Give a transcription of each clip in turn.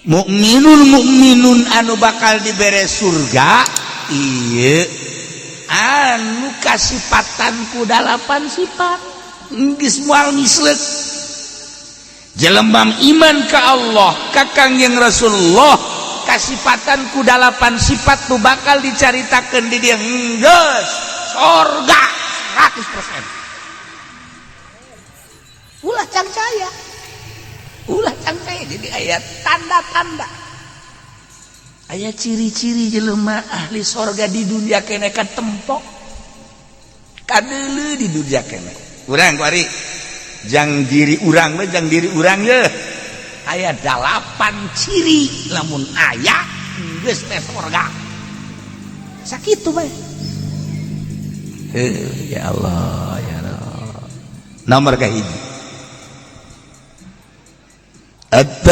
Mukminun mukminun anu bakal dibere surga ieu anu kasipatan ku dalapan sifat geus moal ngisleuk. Jelema iman ka Allah, ka Kangjeng Rasulullah, kasipatan ku dalapan sifat tuh bakal dicaritakeun di dieu geus sorga 100%. Ulah cangcaya, ulah cangcaya. Jadi aya tanda-tanda, aya ciri-ciri jelema ahli sorga di dunia kene kan tempok kadeuleu di dunia kene. Urang kuari jang diri urang we, jang diri urang ye aya dalapan ciri, lamun aya geus teh sorga, sakitu bae. Ya Allah, ya Allah. Nomor kahiji, At-taibun,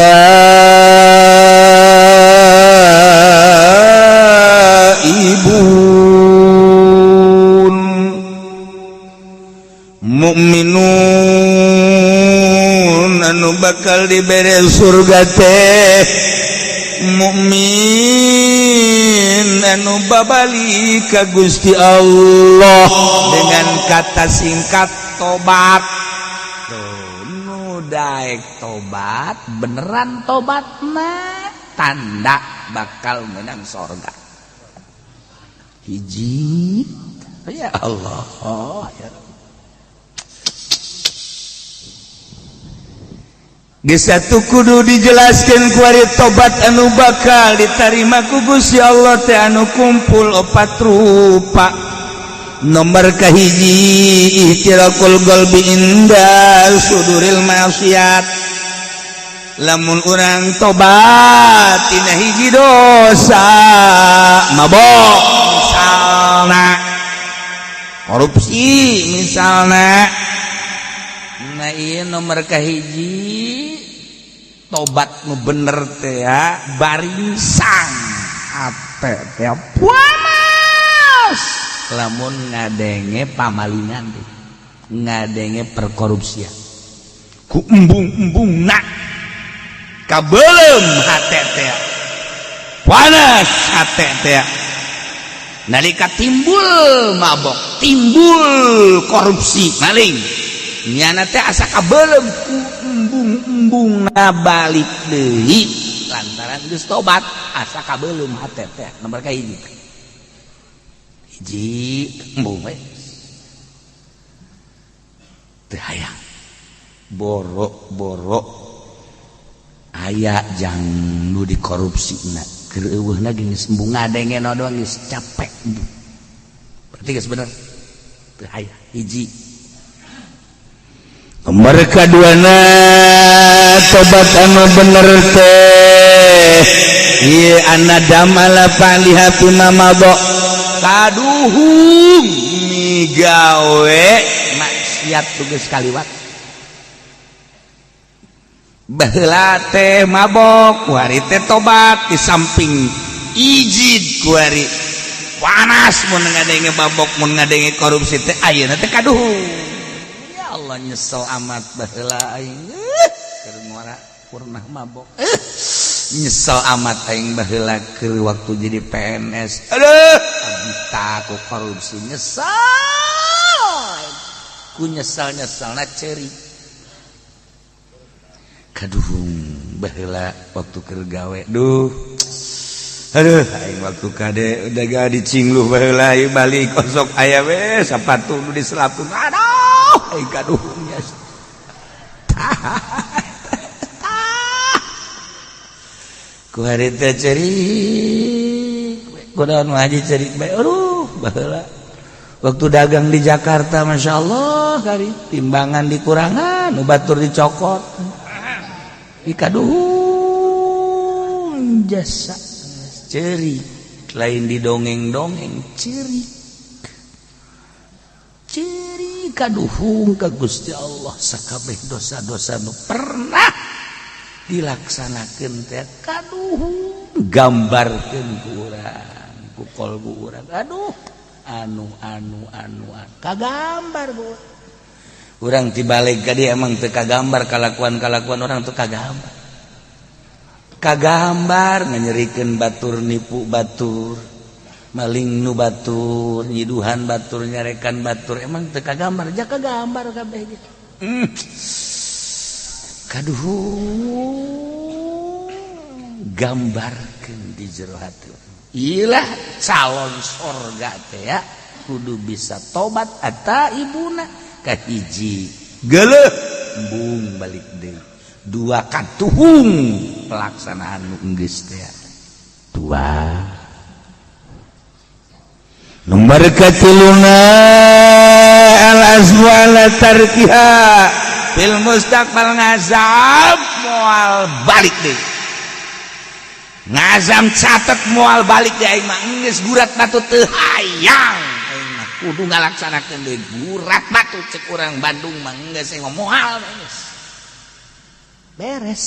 mukminun anu bakal dibere surga teh mukmin anu babali ka Gusti Allah, dengan kata singkat tobat. Tuh, nu daek tobat beneran tobat mah tanda bakal menang sorga. Hiji. Ya Allah, ya. Geus satu kudu dijelaskeun kuari tobat anu bakal ditarima ku Gusti Allah teh anu kumpul opat rupa. Nomor kahiji, ihtiraqul qalbi inda suduril maksiat. Lamun urang tobat tina hiji dosa, mabok misalna, korupsi misalna. Nah, iya, nomor kahiji tobat nu bener teh ya baringsang ate teh panas lamun ngadenge pamalingan teh, ngadenge perkorupsian, ku embung-embung nak kabelem hate teh panas hate teh. Nalika timbul mabok, timbul korupsi, maling, nyana teh asa kabelem ku embung-embung na balik deui lantaran geus tobat asa kabelem hate teh. Nomor kahiji, hiji embung we teu hayang borok-borok aya jang nu dikorupsi na keur eueuhna geus embung ngadenge doang geus capek, berarti geus bener teu hayang. Hiji. Nomor kaduana, tobat anu bener teh ieu anadam ala fa'liha fima madha, kaduhung migawe maksiat tugas kaliwat. Baheula teh mabok, kuari teh tobat, di samping ijid kuari panas mun ngadenge mabok, mun ngadenge korupsi teh, ayeuna teh kaduhung, ya Allah, nyesel amat baheula aing keur ngora pernah mabok, nyesel amat aing baheula keur waktu jadi PNS, aduh, abita ku korupsi, nyesel ku nyesel-nyeselna ceurik. Kaduhung baheula waktu keur gawe, duh, aduh, aing waktu kade udah gak dicingluh baheula ieu balik osok aya we sapatu nu diselapun, aduh, aing kaduhung ya. Tah, ku hari teh ceurik, kunaon haji ceurik bae? Aduh, baheula waktu dagang di Jakarta, Masya Allah, kali timbangan dikurangan, nu batur dicokot, dikaduhung jasa ceurik, lain didongeng-dongeng, ceurik ceurik kaduhung ka Gusti Allah. Sakabeh dosa-dosa nu pernah dilaksanakeun teh kaduhung gambarkeun ku urang, ku kolbu urang, aduh, anu anu anu, anu kagambar ku urang. Tibalik ka dia emang teu kagambar, kalakuan-kalakuan orang teu kagambar. Kagambar nganyerikeun batur, nipu batur, maling nu batur, nyiduhan batur, nyarekan batur, emang teu kagambar? Ja kagambar kabeh ge. Kaduh, gambarkeun di jero hati. Ilah calon sorga teh ya kudu bisa tobat ata ibuna. Kahiji geuleuh embung balik deui, dua katuhung pelaksanaan nu geus teh, dua nomor katiluna al azmu ala tarkiha fil mustaqbal, ngazam moal balik deui, ngazam catet moal balik deui. Aing mah geus gurat batu teu hayang, aing mah kudu ngalaksanakeun deui gurat batu, cek urang Bandung mah geus, aing mah moal geus beres.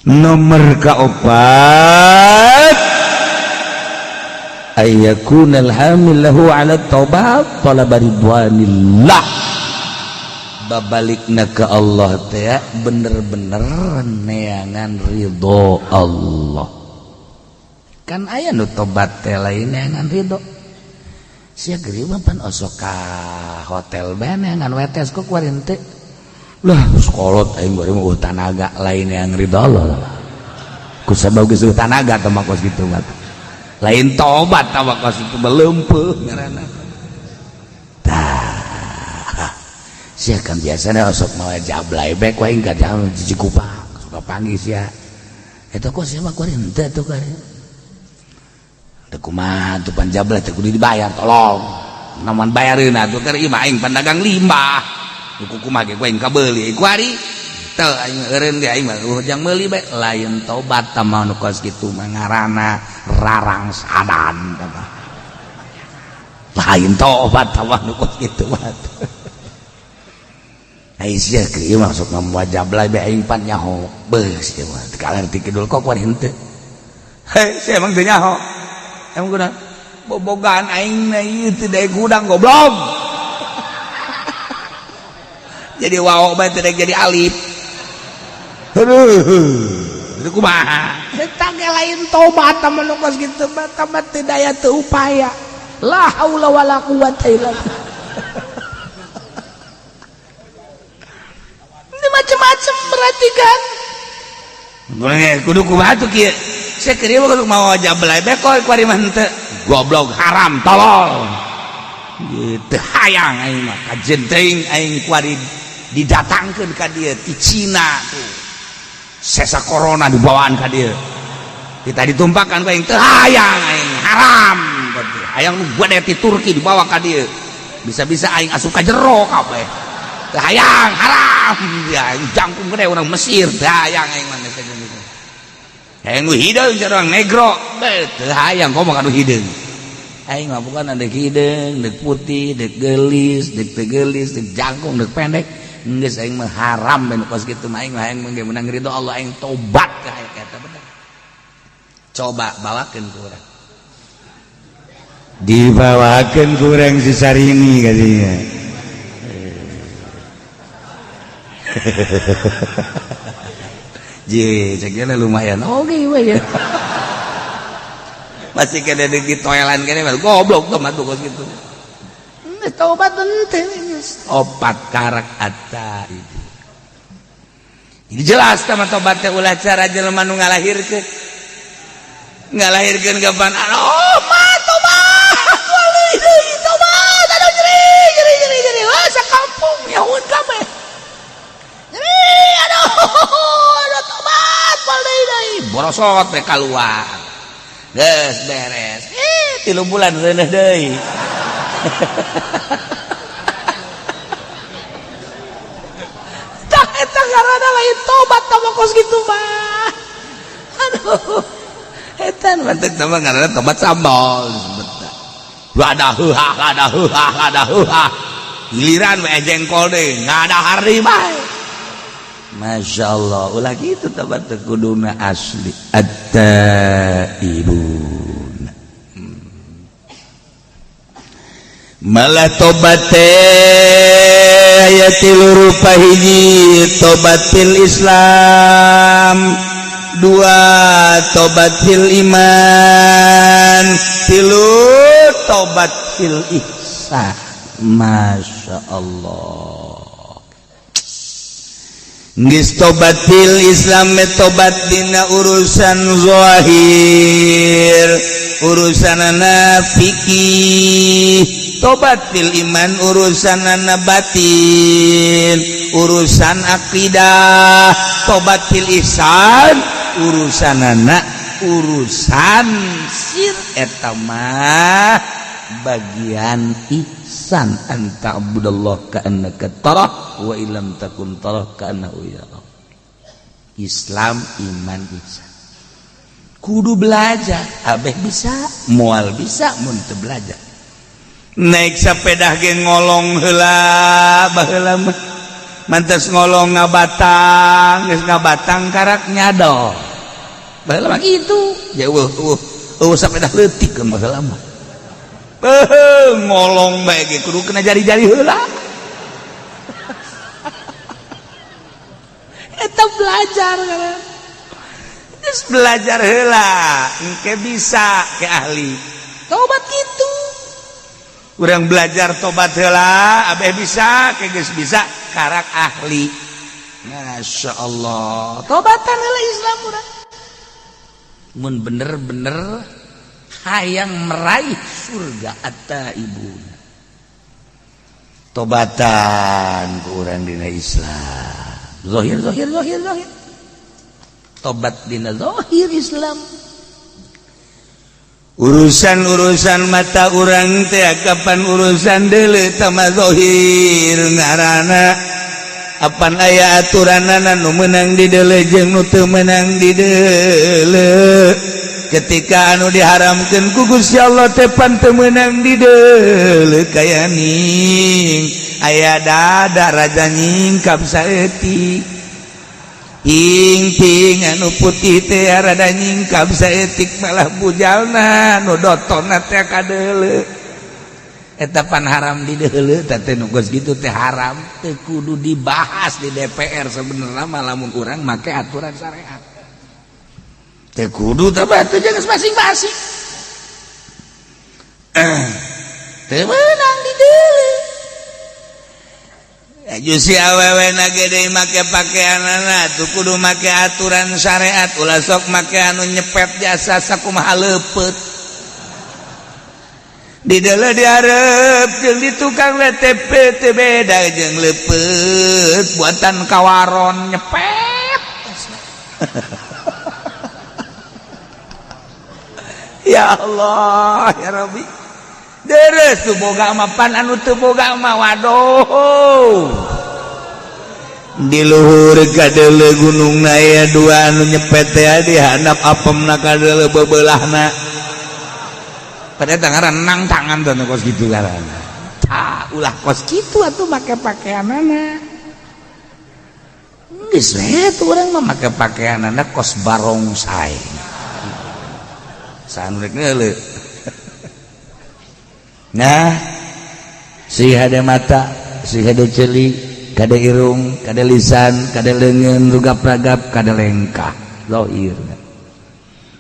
Nomor kaopat, ayyakunal hamil lahu ala taubat talaba ridwanillah, babalikna ke Allah teh bener-bener neangan ridho Allah. Kan aya nu tobat teh lain neangan ridho. Sia geuring mah pan osok ka hotel bae neangan wetes, kok kuari henteu lah sekolot aing bari mah tanaga, lain yang ridho Allah lah. Ku sabab geus tanaga teh mah kos kitu mah lain tobat, tah kos itu belempeuh ngaranna. Tah sia kan biasana osok mawa jablay bae ku aing ka jam Cikupa suka panggih sia eta, kok sia mah kuari henteu atuh kuari teu kumaha tuh pan jablay teh kudu dibayar, tolong namun bayareun atuh keur ieu mah aing pan dagang limbah nu kumaha ge ku aing kabeuli kuari teu aing eureun ge aing mah jang meuli bae, lain tobat tah mah nu kos kitu mah ngaranna rarang sadan tah mah, lain tobat tah mah nu kos kitu mah. Ai sia keur ieu masuk ngamuat jablay bae aing pan nyaho beus ieu mah kaler ti kidul, kok kuari henteu? Hei sia emang teu nyaho, emang guna bobogaan aing na ieu teu daek hudang goblok, jadi waw bae teu daek jadi alif. Aduh, itu kumaha eta ge lain tobat mah nu kos kitu mah, tobat teu daya teu upaya, la haula wala quwata illa billah. Ini macam-macam berarti kan kudu kumaha tuh kieu sia keur ieu kudu mawa jablay bae kok kuari mah henteu, goblok haram tolol gitu hayang aing mah kajen teuing aing kuari didatangkeun ka dieu ti Cina tuh sesa corona dibawaan ka dieu kita ditumpakan ku aing teu hayang, aing haram berarti hayang nu gede ti Turki dibawa ka dieu, bisa-bisa aing asup ka jero kabeh, teu hayang haram ya jangkung gede urang Mesir teu hayang aing mah geus gitu. Hayang nu hideung urang negro teu hayang, komo ka nu hideung aing mah bukan ada hideung deuk putih deuk geulis deuk teu geulis deuk jangkung deuk pendek geus aing mah haram ben kos kitu mah aing mah hayang mah menang ridho Allah aing tobat ka eta bener. Coba bawakeun ku urang, dibawakeun ku urang si Sarini kadinya. Je cek lumayan oke we ya masih kena di toilan kene goblok tuh mah kos kitu. Geus tobat henteu geus opat karak ata itu. Jadi jelas tah mah tobat teh ulah cara jelema nu ngalahirkeun. Ngalahirkeun kapan? Aduh, mah tobat. Wali deui tobat. Aduh nyeri nyeri nyeri nyeri. Lah sakampung nyaun kabeh. Nyeri aduh aduh tobat wal deui deui. Borosot we kaluar. Geus beres. 3 bulan reuneuh deui. Tah eta ngaranna lain tobat tah mah kos kitu mah. Aduh. Eta nu mantek tah mah ngaranna tobat sambal disebut. Lada heuhah lada heuhah lada heuhah. Giliran we jengkol deui ngadahar deui bae. Masya Allah, ulah kitu tobat teh kuduna asli at-taibun. Malah tobat teh aya tilu rupa, hiji tobatil Islam Dua, tobat fil iman. Tilu, tobat fil ihsan. Masya Allah. Geus tobat fil Islam, tobat dina urusan zahir, urusanana fikih. Tobat fil iman, urusanana batin, urusan akidah. Tobat fil ihsan, urusanana urusan sir, eta mah bagian ihsan, an ta'budallah ka'annaka tarah wa illam takun tarah ka'annahu yarak. Islam, iman, ihsan kudu belajar. Abeh bisa moal bisa mun teu belajar. Naik sepeda ge ngolong heula. Baheula mah mantas ngolong ngabatang, geus ngabatang karak nyadol. Baheula mah kitu. Ya eueuh eueuh eueuh sepeda leutik kan baheula mah. Ngolong bae ge kudu kena jari-jari heula. Eta belajar geus belajar heula engke bisa ke ahli tobat kitu. Urang belajar tobat heula abeh bisa ke geus bisa karak ahli. Masya Allah, tobatan heula Islam urang mun bener-bener hayang meraih surga. Atta ibu tobatan ku urang dina Islam zahir, zahir, zahir, zahir. Tobat dina zahir Islam. Urusan-urusan mata urang teh kapan urusan deuleu tama zahir ngaranna. Apan aya aturanana nu meunang di deuleu jeung nu teu meunang di deuleu. Ketika anu diharamkeun ku Gusti Allah teh pan teu meunang di deuleu, kaya ning aya dada raja nyingkap saeutik, ping-ping anu putih teh rada nyingkap saeutik, malah bujalna nu dotonna teh kadeuleu. Eta pan haram di deuleu. Teh nu geus kitu teh haram, teu kudu dibahas di DPR sebenarnya mah lamun urang make aturan syariat. Teu kudu teh batu jeung masing-masing. Teu meunang di deuleu. Aju si awewe na gede make pakaianana tuh kudu make aturan syariat, ulah sok make anu nyepet jasa sakumaha leupeut. Di deuleu dihareup jeung di tukang WTP teu beda jeung leupeut buatan kawaron nyepet. Ya Allah ya Rabbi. Deres tuh boga mah pan anu teu boga mah waduh. Di luhur kadeuleu gunung na aya dua anu nyepet teh di handap apemna kadeuleu bebelahna. Pada tangan renang tangan tuh kos kitu ngaranna. Tah ulah kos kitu atuh make pakaianana. Geus we tuh urang mah make pakaianana kos barongsai. Saha rek ngeuleuh. Nah, si hade mata, si hade ceuli, kade irung, kade lisan, kade leungeun, rugap-ragap, kade lengkah. Zahir.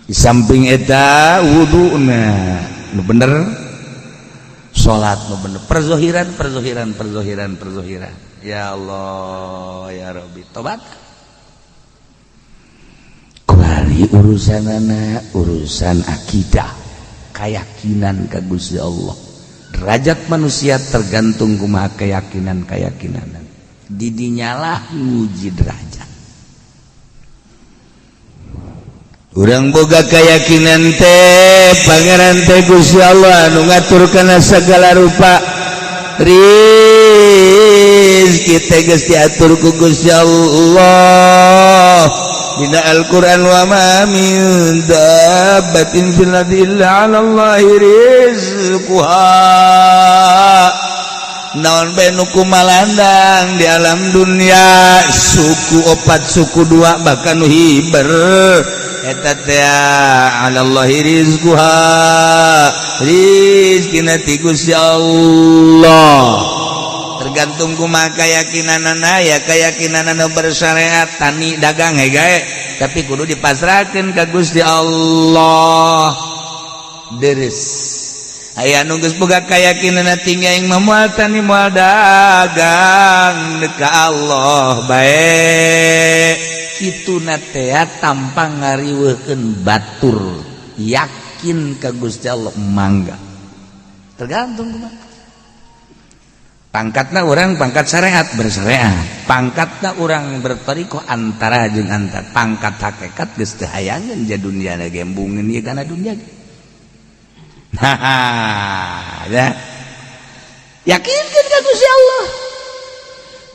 Di samping eta wuduna nu bener, salat nu bener, perzohiran, perzohiran, perzohiran, perzohiran. Ya Allah, ya Rabbi, tobat. Kuari urusanana urusan akidah, keyakinan ka Gusti Allah. Derajat manusia tergantung kumaha keyakinan-keyakinan. Didinyalah nguji derajat. Urang boga keyakinan teh Pangeran teh Gusti Allah anu ngatur kana segala rupa. Rizki teh geus diatur ku Gusti Allah. Dina Al-Qur'an wa ma min dabbatin fil ardi illa 'ala Allahi rizquha. Naon bae nu kumalandang di alam dunia, suku opat suku dua bahkan nu hiber eta teh 'ala Allahi rizquha, rizkina ti Gusti Allah. Tergantung kumaha keyakinanana ya, keyakinan anu bersyariat tani dagang gae, tapi kudu dipasrahkeun ka Gusti Allah. Deres aya nu geus boga keyakinan tinggi, aing mah moal tani, moal dagang, ka Allah bae. Kitu na teh tanpa ngariweuhkeun batur, yakin ka Gusti Allah, mangga. Tergantung kumaha pangkatna. Urang pangkat syariat, bersyariat. Pangkatna urang bertoriko antara jeung antar. Pangkat hakikat geus teu hayangeun ja dunia gembungeun ieu kana dunia. Nah ya, yakinkeun ka Gusti Allah,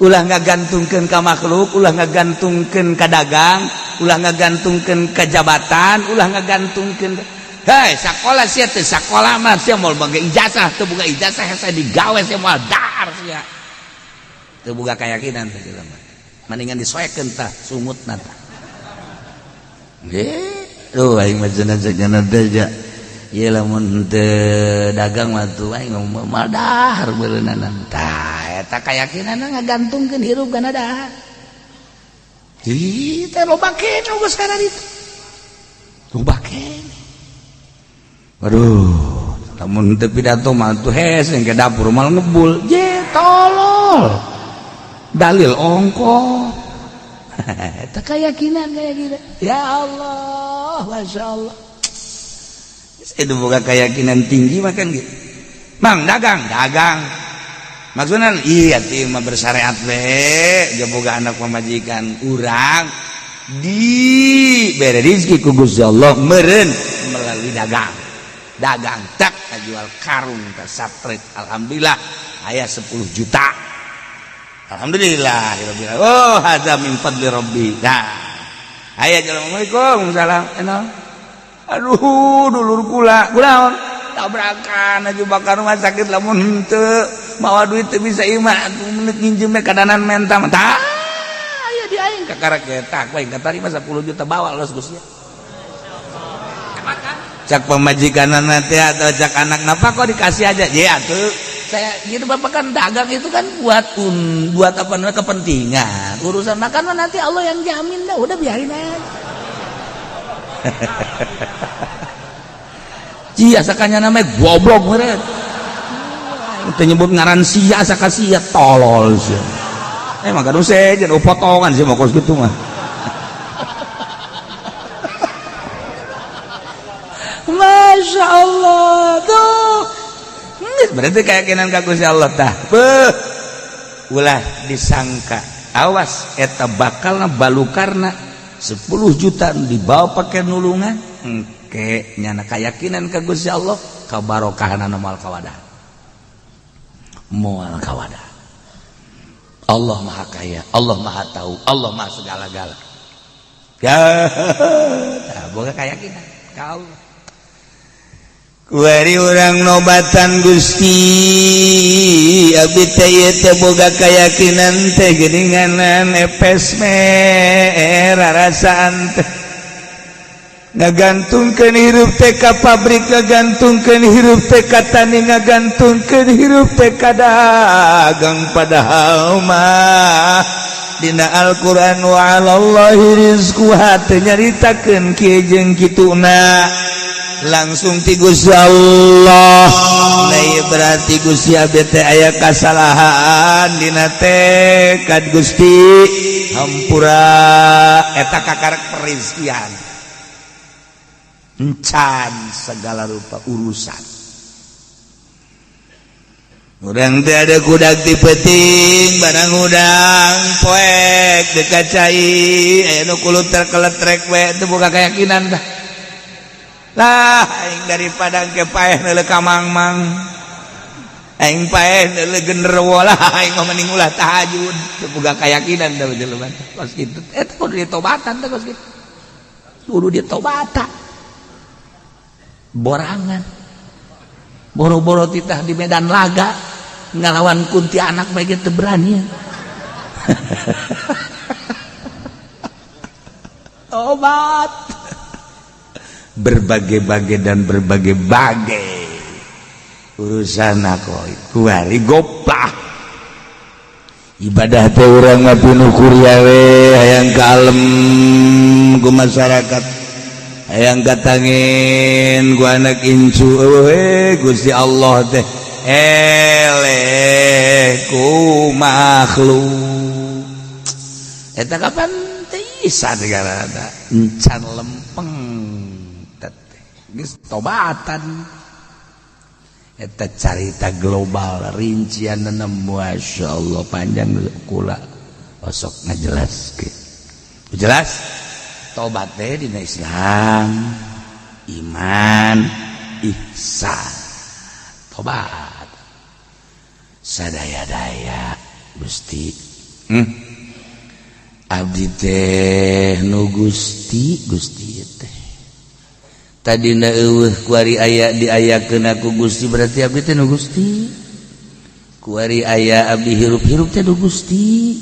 ulah ngagantungkeun ka makhluk, ulah ngagantungkeun ka dagang, ulah ngagantungkeun ka jabatan, ulah ngagantungkeun. Hei, sekolah sia teh, sekolah mah sia moal boga ijazah, teu boga ijazah hese digawe, sia moal dahar sia. Teu boga keyakinan teh jelema. Mendingan disoekeun tah sungutna tah. Nggih, tuh aing mah cenah cenah teh ja. Ieu lamun teu dagang mah tuh aing moal dahar beureunanan. Tah eta keyakinanna ngagantungkeun hirup kana dahar. Ih, teh loba keneh geus kana ditu. Loba keneh. Aduh, lamun teu pidato mah tuh hese ke dapur mal ngebul. Je tolol. Dalil ongko. Eta keyakinan kayak gitu. Ya Allah, Masya Allah. Itu bukan keyakinan tinggi makan gitu. Mang dagang, dagang. Maksudnya iya ti mah bersyariat we, dia boga anak pamajikan urang di bere rezeki ku Gusti Allah meureun melalui dagang. Dagang tak jual karung ke satrek, alhamdulillah aya 10 juta, alhamdulillah. Oh, hadza min fadli rabbi. Nah, aya assalamualaikum salam. Aduh, dulur kula kunaon tabrakan aja bakar rumah sakit, lamun henteu mawa duit teu bisa imah atuh menit nginjem kadanan menta tah aya di aing kakarak eta ku aing katarima 10 juta, bawa los Gusti. Cak pemajikan nanti atau cak anak, napa kok dikasih aja ya tuh saya gitu. Bapak kan dagang itu kan buat buat apa namanya, kepentingan urusan makan mah nanti Allah yang jamin dah, udah biarin aja. Cia sakanya namanya goblok meureun teu nyebut ngaran sia, saka sia tolol sia. Emang kan sejen potongan sih mau kos gitu mah. Masya Allah tuh berarti keyakinan ka Gusti Allah tah. Beuh, ulah disangka, awas eta bakalna balukarna 10 juta dibawa pakai nulungan engke nyana keyakinan ka Gusti Allah kabarokahanana moal kawadah, moal kawadah. Allah Maha Kaya, Allah Maha Tahu, Allah Maha segala-gala. Ya, tah boga keyakinan ka Allah. Kuari urang nobatan Gusti, abdi teh ieu teh boga keyakinan teh geuninganan epes merarasaan teh ngagantungkeun hirup teh ka pabrik, ngagantungkeun hirup teh ka tani, ngagantungkeun hirup teh ka dagang, padahal mah dina Al-Qur'an wa 'alallahi rizquha teh nyaritakeun kieu jeung kituna langsung ti Gusti Allah. Nah, ieu berarti Gusti abdi teh aya kasalahan dina tekad, Gusti hampura. Eta kakarek perizkian encan segala rupa urusan urang teh ada kudak ti peuting barang udang poek dekat cai aya nu kuluter keletrek we teu boga keyakinan tah. Lah aing daripada ke paeh neuleuh ka mangmang, aing paeh neuleuh genderuwo lah, aing mah mending ulah tahajud. Teu boga keyakinan tah jelema kos kitu. Eta kudu ditobatan teh kos kitu, kudu ditobatan. Borangan boro-boro titah di medan laga ngalawan kuntianak bae teu berani. Tobat berbagai-bagai dan berbagai-bagai urusan aku kuari goplah. Ibadah teh urang mah pinuh kuria we, hayang kalem ku masyarakat, hayang katangin ku anak incu we. Gusti Allah teh eleh ku makhluk eta kapan teh isa negara encan lempeng teh geus tobatan. Eta carita global rincian, Masya Allah, panjang, kula osok ngajelaskeun jelas. Tobat teh dina Islam iman, ihsan, tobat sadaya-daya. Gusti, Abdi teh nu Gusti, Gusti teh tadi kuari aya diayakeun ku Gusti, berarti abdi teh nu Gusti. Kuari aya abdi hirup-hirup teh nu Gusti.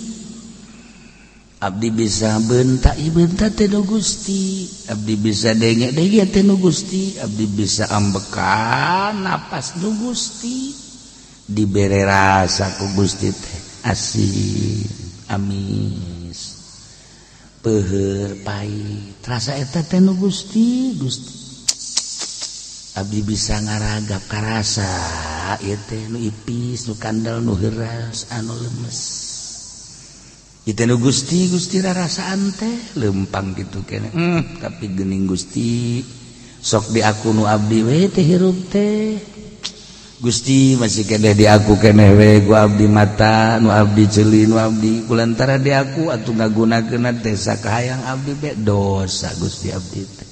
Abdi bisa bentak bentak teh nu Gusti. Abdi bisa denge-denge teh nu Gusti. Abdi bisa ambekan napas nu Gusti. Dibere rasa ku Gusti teh asin, amis, peuheur, pahit, rasa eta teh nu Gusti. Gusti, abdi bisa ngaragap karasa ieu teh nu ipis, nu kandel, nu heuras, anu lemes, ieu teh nu Gusti. Gusti, rarasaan teh lempang gitu kene, tapi geuning Gusti sok di aku nu abdi we teh hirup teh. Gusti, masih keneh di aku keneh we ku abdi mata nu abdi, ceuli nu abdi. Kulantara di aku atuh ngagunakeun teh sakahayang abdi be dosa. Gusti, abdi teh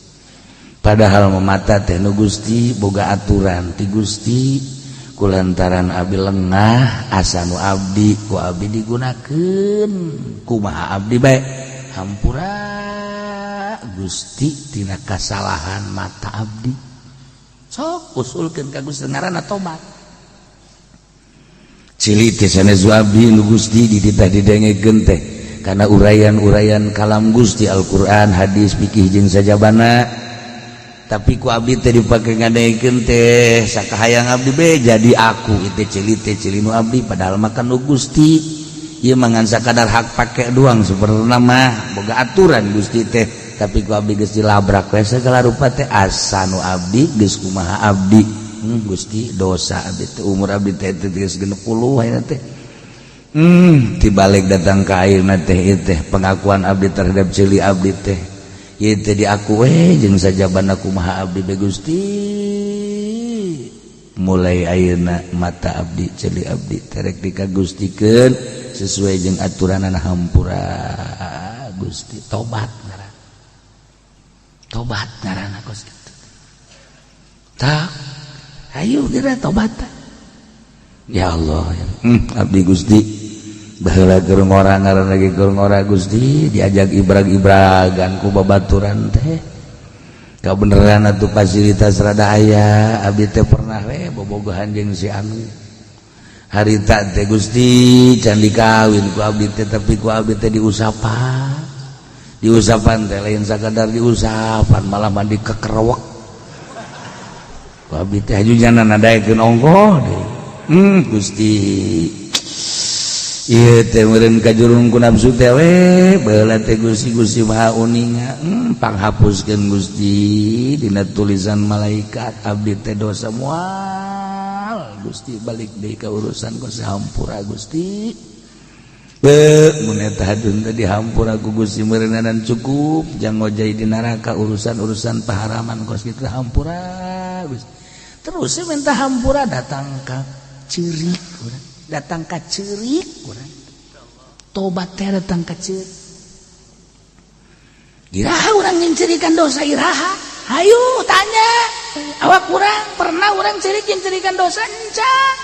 padahal mata teh nu Gusti, boga aturan ti Gusti. Kulantaran abdi lengah, asa nu abdi ku abdi digunakeun kumaha abdi bae. Hampura Gusti tina kasalahan mata abdi. Sok usulkeun ka Gusti, ngaranna tobat. Ceuli teh sanes abdi, nu Gusti. Dititah didengekeun teh karena uraian-uraian kalam Gusti, Al-Qur'an, hadis, fikih jeung sajabana, tapi ku abdi teh dipake ngadengekeun teh sakahayang abdi be. Jadi aku itu ceuli teh ceuli nu abdi, padahal makan nu Gusti. Ieu mah ngan sakadar hak pake doang. Sebenarnya mah boga aturan Gusti teh, tapi ku abdi geus dilabrak we segala rupa teh, asa nu abdi geus kumaha abdi. Gusti, dosa abdi teh. Umur abdi teh geus 60 ayeuna teh. Tibalik datang ka ayeuna teh, ieu teh pengakuan abdi terhadap ceuli abdi teh, ieu teh diaku we jeung sajabana kumaha abdi be. Gusti, mulai ayeuna mata abdi, ceuli abdi terek dikagustikeun sesuai jeung aturanana. Hampura Gusti. Tobat ngaran, tobat ngaranna kos kitu. Tak ayo geura tobat. Ya Allah, abdi Gusti baheula keur ngora, ngaran lagi keur ngora Gusti, diajak ibrag-ibragan ku babaturan teh. Kabeneran atuh fasilitas rada aya, abdi teh pernah we bobogohan jeung si anu harita teh Gusti. Can dikawin ku abdi teh, tapi ku abdi teh diusapan. Diusapan teh lain sakadar diusapan, malah mandi kekerewek ku abdi teh, haju jana nadaekeun ongkoh deui. Gusti, ieu teh meureun kajurung ku nafsu teh we baheula teh. Gusti, Gusti Maha uninga, panghapuskeun Gusti dina tulisan malaikat abdi teh dosa. Moal Gusti balik deui ka urusan ku, hampura Gusti. Be mun eta hadun teh dihampura ku Gusti meureunan cukup jang ngojay di neraka urusan-urusan paharaman kos kitu. Hampura Gusti. Terus minta hampura datang ka ceurik urang, datang ka ceurik urang. Tobat teh datang ka ceurik. Iraha urang nyincirikan dosa, iraha? Hayu tanya awak urang, pernah urang ceurik nyincirikan dosa? Encan,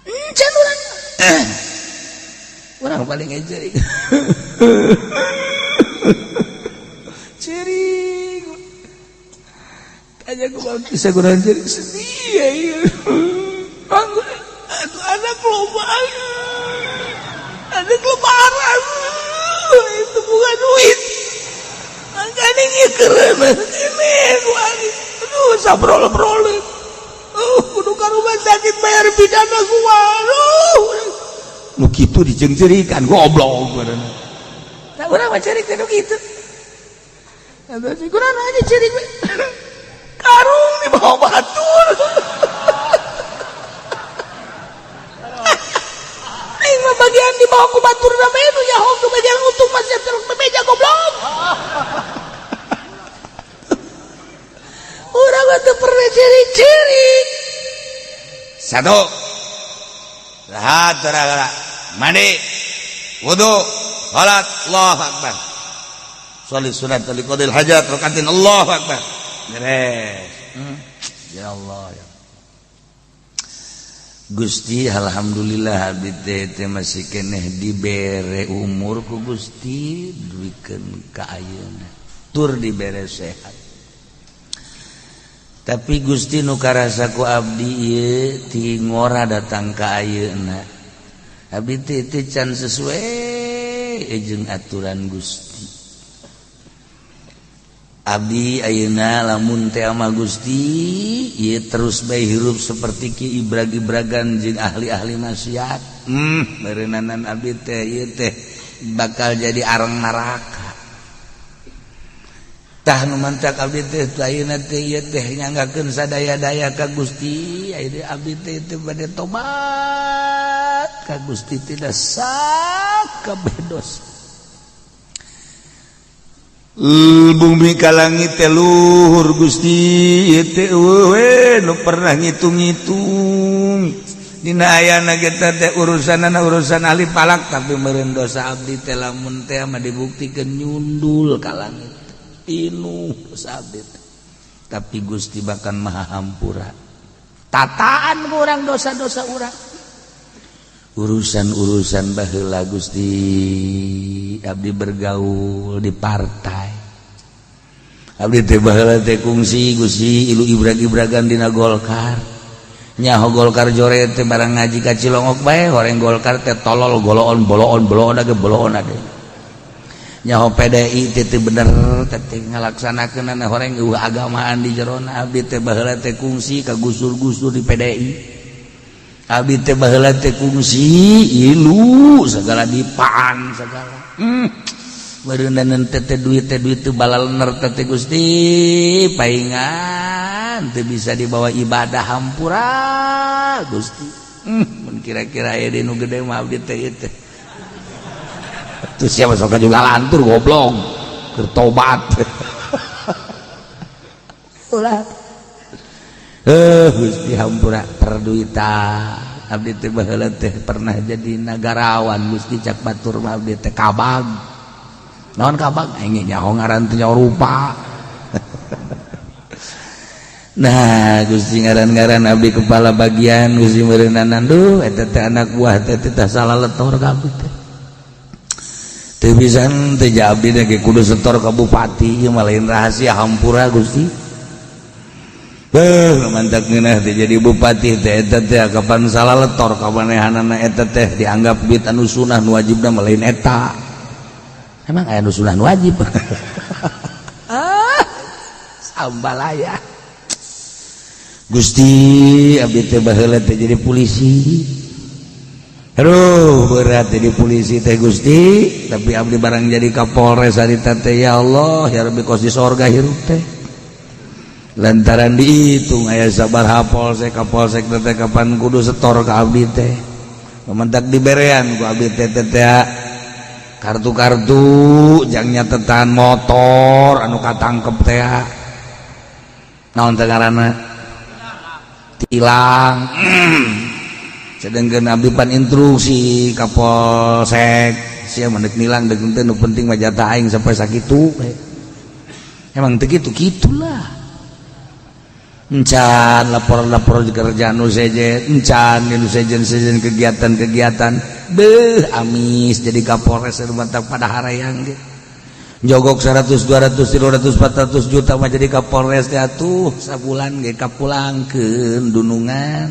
encan urang. Urang paling ceurik ceurik. Tanya ku bisa kurang ceurik, sedih ya iya. Aduh, anak loba, anak lebaran itu bukan duit, makanya ini keren ini. Aduh, sabrol-brol, oh, kudu ka rumah sakit bayar pidana gua. Aduh. Nu kitu dijeungceurikan goblok badanna. Tah urang mah ceurik teh nu kitu. Eta sih kunaon aja ceurik we. Karung dibawa batur. Aing mah bagian dibawa ku batur na bae nu nyaho nu bagian untung mah sia terus bebeja goblok. Urang mah teu pernah ceurik-ceurik. Satu. Rahat mandi, wudu, salat, Allahu akbar. Sholli sunat liqadil hajat rakaatin Allahu akbar. Beres. Ya Allah ya. Gusti alhamdulillah abdi teh masih keneh dibere umur ku Gusti duikeun ka ayeuna. Tur dibere sehat. Tapi Gusti nu karasa ku abdi ieu ti ngora datang ka ayeuna. Abdi teh can sesuai jeung aturan Gusti. Abdi ayeuna lamun teh ama Gusti ieu terus bae hirup seperti ki ibrag-ibragan jeung ahli-ahli maksiat. Meureunana abdi teh ieu teh bakal jadi arang neraka. Tah nu mantak abdi teh ayeuna teh ieu teh nyanggakeun sadaya-daya ka Gusti, ayeuna abdi teh teu bade tobat ka Gusti tidak sakabeh dosa. Bumi ka langit teh luhur Gusti ieu teh eueuh nu pernah ngitung-ngitung. Dina ayana ge teh urusanana urusan ahli palak tapi meureun dosa abdi teh lamun teh mah dibuktikeun nyundul ka langit. Pinuh dosa abdi teh. Tapi Gusti bahkan maha hampura. Tataan urang dosa-dosa urang. Urusan-urusan baheula Gusti abdi bergaul di partai. Abdi teh baheula teh kungsi Gusti ilu ibrag-ibragan dina Golkar. Nyaho Golkar jore teh barang ngaji ka Cilongok bae horeng Golkar teh tolol goloon boloon boloon age boloon age. Nyaho PDI teh teu bener teh ngalaksanakeunana horeng eueuh agamaan di jerona. Abdi teh baheula teh kungsi ka gusur-gusur di PDI. Abdi teh baheula teh kungsi ilu segala dipaan segala. Beureunan teh duit teh balalener teh Gusti paingan teu bisa dibawa ibadah hampura Gusti. Mun kira-kira aya di nu gede mah abdi teh ieu teh. Terus siapa sok juga lantur goblok keur tobat. Ulah. Gusti hampura perduitan abdi teh baheula teh pernah jadi nagarawan Gusti cak batur mah abdi teh kabag. Naon kabag aing nyaho ngaran teh nyaho rupa. Nah Gusti ngaran-ngaran abdi kepala bagian Gusti meureunanan duh eta teh anak buah teh teh salah letor ka abdi teh. Teu bisa teh abdi teh kudu setor ka bupati ieu mah lain rahasia hampura Gusti. Mantap ngeunah teh jadi bupati teh eta teh kapan salah letor kamanehanana eta teh dianggap duit anu sunah nu wajibna mah lain eta. Emang aya nu sunah nu wajib? Ah, sambalaya. Gusti abdi teh baheula teh jadi polisi. Aduh berat jadi polisi teh Gusti, tapi abdi barang jadi Kapolres harita teh ya Allah ya Rabbi kos di sorga hirup teh. Lantaran dihitung aya sabaraha polsek kapolsek teh kapan kudu setor ka abdi teh. Mementak diberean ku abdi teh teh kartu-kartu jang nyatetan motor anu katangkep teh. Naon teh ngaranna? Tilang. Sedangkan abdi pan instruksi kapolsek sia mah deuk nilang deuk teu nu penting mah jatah aing sampai sakitu. Emang teu kitu kitulah. Encan lapor-lapor di kerjaan nu sejen, encan nu sejen-sejen kegiatan-kegiatan beuh amis jadi Kapolres mantap pada harayang ge. Jogok 100 200 300 400 juta mah jadi Kapolres teh atuh sabulan ge kapulangkeun dunungan.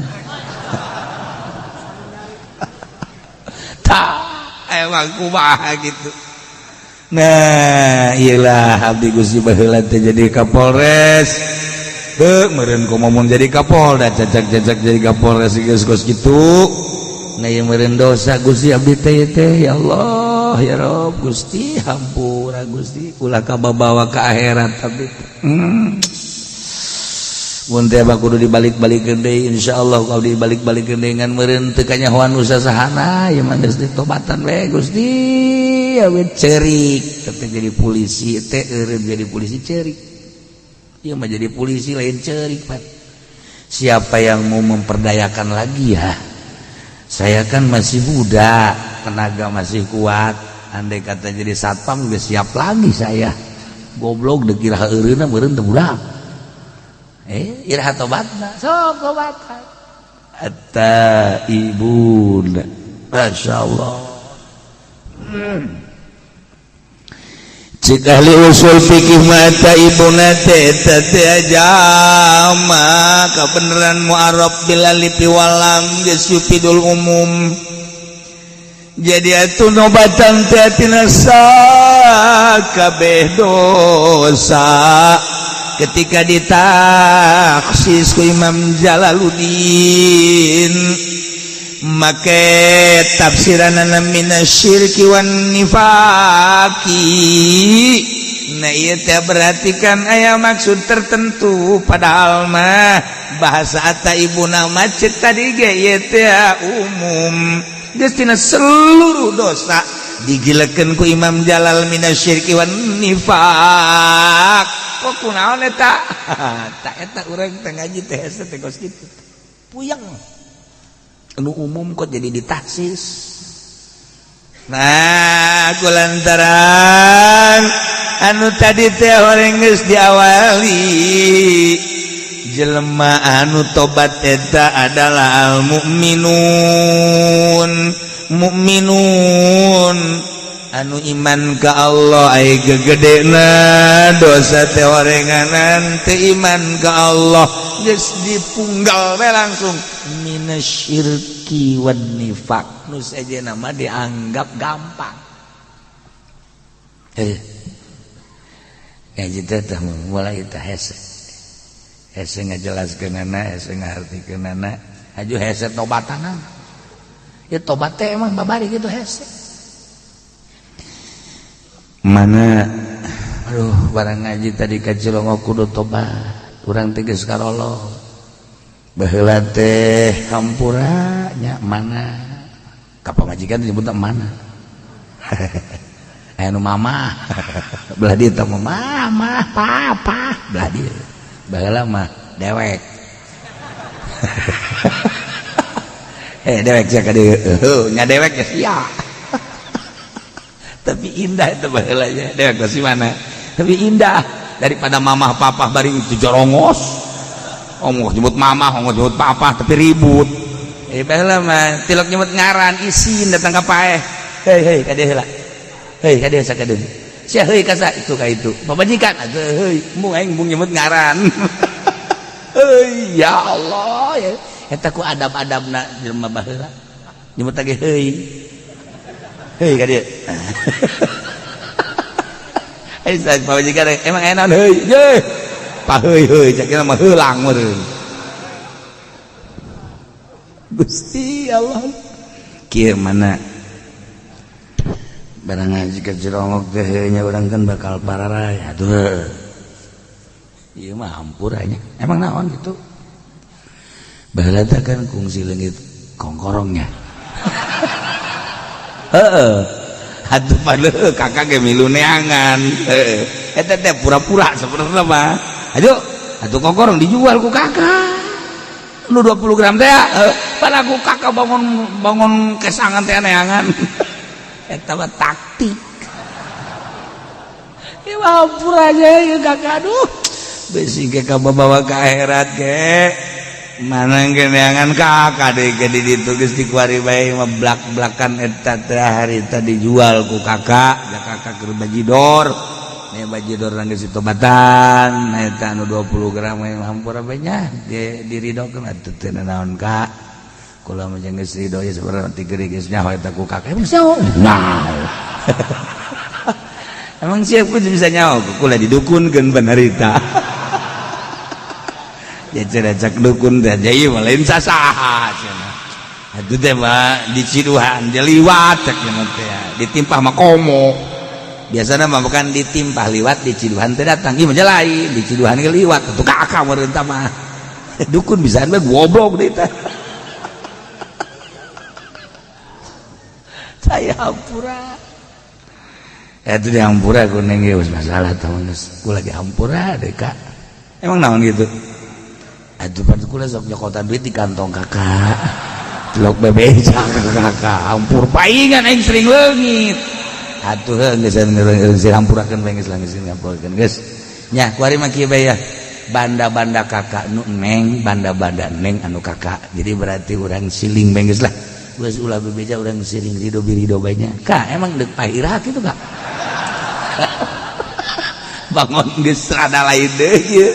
Tah emang kumaha gitu. Nah iyalah abdi Gusti baheula teh jadi Kapolres. Beuh meureun kumaha mun jadi Kapolda cacak-cacak jadi Kapolres geus kos kitu. Nah, ieu meureun dosa Gusti abdi teh teh, ya Allah, ya Rob, Gusti hampura, Gusti, ulah kababawa ka akhirat abdi teh. Mun teh kudu dibalik-balikeun deui, insyaallah kau dibalik-balikeun deui, ngan meureun teu kanyahoan usahana ieu mah, geus ditobatan we Gusti. Awe cerik teh jadi polisi teh, eureun jadi polisi cerik. Ieu mah jadi polisi lain cerik, Pak. Siapa yang mau memperdayakan lagi ya? Saya kan masih muda, tenaga masih kuat. Andai kata jadi satpam juga siap lagi saya. Goblok, dikira eureunna meureun teu budak. Eh, iraha tobatna? Sok tobatan. At-taibun. Masya Allah. Cik ahli usul fikih mata ibuna teh teh jama kebenaran mu'arab bil alif wal lam geus yufidul umum. Jadi atuh nobatan teh tina sakabeh dosa. Ketika ditaksis ku Imam Jalaluddin make tafsiranana minasyirki wan nifaqi. Nah, ieu teh berarti kan aya maksud tertentu, padahal mah bahasa at-taibuna mah cek tadi ge ieu teh umum, geus tina seluruh dosa digilekeun ku Imam Jalal minasyirki wan nifaq. Kok kunaon eta? Tak eta urang teh ngaji teh hese teh kos kitu, puyeng. Anu umum kok jadi ditaksis? Nah, kulantaran anu tadi teh horeng geus diawali, jelema anu tobat eta adalah al mukminun, mukminun anu iman ka Allah. Ai gegedena dosa teh horenganan teu iman ka Allah, geus dipunggal we langsung minasyirki wan nifaq. Nu sejenna mah dianggap gampang. Eh, ngaji teh tah mulai teh hese hese ngajelaskeunana, hese ngahartikeunana, haju hese tobatana. Ya, tobat teh emang babari gitu hese. Mana, aduh, barang ngaji tadi ka Cilongok kudu tobat urang teh, geus karolo baheula teh hampura nya. Mana ka pamajikan disebut mana? Aya nu mama belah dieu teh, mama papa belah dieu. Baheula mah dewek, eh dewek sia ka dieu nya, dewek ya sia. Tapi indah itu baheula nya, dewek masih mana, tapi indah daripada mamah papa bari itu jorongos. Ongkoh nyebut mamah, ongkoh nyebut papa, tapi ribut. Eh, baheula mah tilok nyebut ngaran isin datang ka paeh. Hei hei, ka dieu heula, hei, ka dieu, sakadieu sia, heuy kasa itu ka itu pamajikan atuh, heuy, embung aing embung nyebut ngaran. Heuy, ya Allah ya, eta ku adab-adabna jelema baheula nyebut lagi heuy heuy ka dieu. Eh, saya pamajikan emang enak heuy ye pa heuy heuy, cek mah heulang meureun. Gusti Allah, kieu mana barang ngaji ke Cilongok teh nya, urang kan bakal pararaya atuh. Ieu mah hampura nya, emang naon gitu. Baheula teh kan kungsi leungit kongkorongnya. Heeh, atuh pada kakak ge milu neangan. Heeh, eta teh pura-pura sebenarnya mah. Ayo atuh, kongkorong dijual ku kakak nu 20 gram teh, pada ku kakak bangun bangun kesangan teh neangan. Eta mah taktik. Ya, hampura aja ya kakak, aduh, besi ke bawa ke akhirat ke mana neangan kakak deh ke di ditu geus dikuari bae mah blak-blakan. Eta teh harita dijual ku kakak ya, kakak keur bajidor nih, bajidor geus ditobatan. Nah, eta anu 20 gram hampura bae nya, diridokeun atuh, teu naon kak, kula mah geus ridho ya. Sebenarnya tiga geus nyaho eta ku kakak. Emang nyaho? Nah, emang siap ku bisa nyaho? Kula didukunkeun panarita ya, cenah cak dukun teh, ieu mah lain sasaha cenah. Aduh teh mah di Ciduhan dia liwat cek teh ditimpah mah komo. Biasanya mah bukan ditimpah liwat di Ciduhan teh datang ieu mah lain di Ciduhan ge liwat atuh kakak meureun tah mah. Dukun bisaan bae goblok deui teh. Saya hampura. Itu di hampura kuning ge geus masalah tah geus. Ku lagi hampura deh kak. Emang naon gitu? Aduh pan kula sok nyokotan duit di kantong kakak. Lok bebeja kakak hampur paingan aing sering leungit. Atuh geus geus hampurakeun bae geus geus ngampurkeun geus. Nya kuari mah kieu bae ya. Banda-banda kakak nu neng, banda-banda neng anu kakak. Jadi berarti urang siling bae geus lah. Geus ulah bebeja urang siling rido birido bae nya. Kak emang deuk pahira kitu kak. Bangun geus rada lain deui ieu.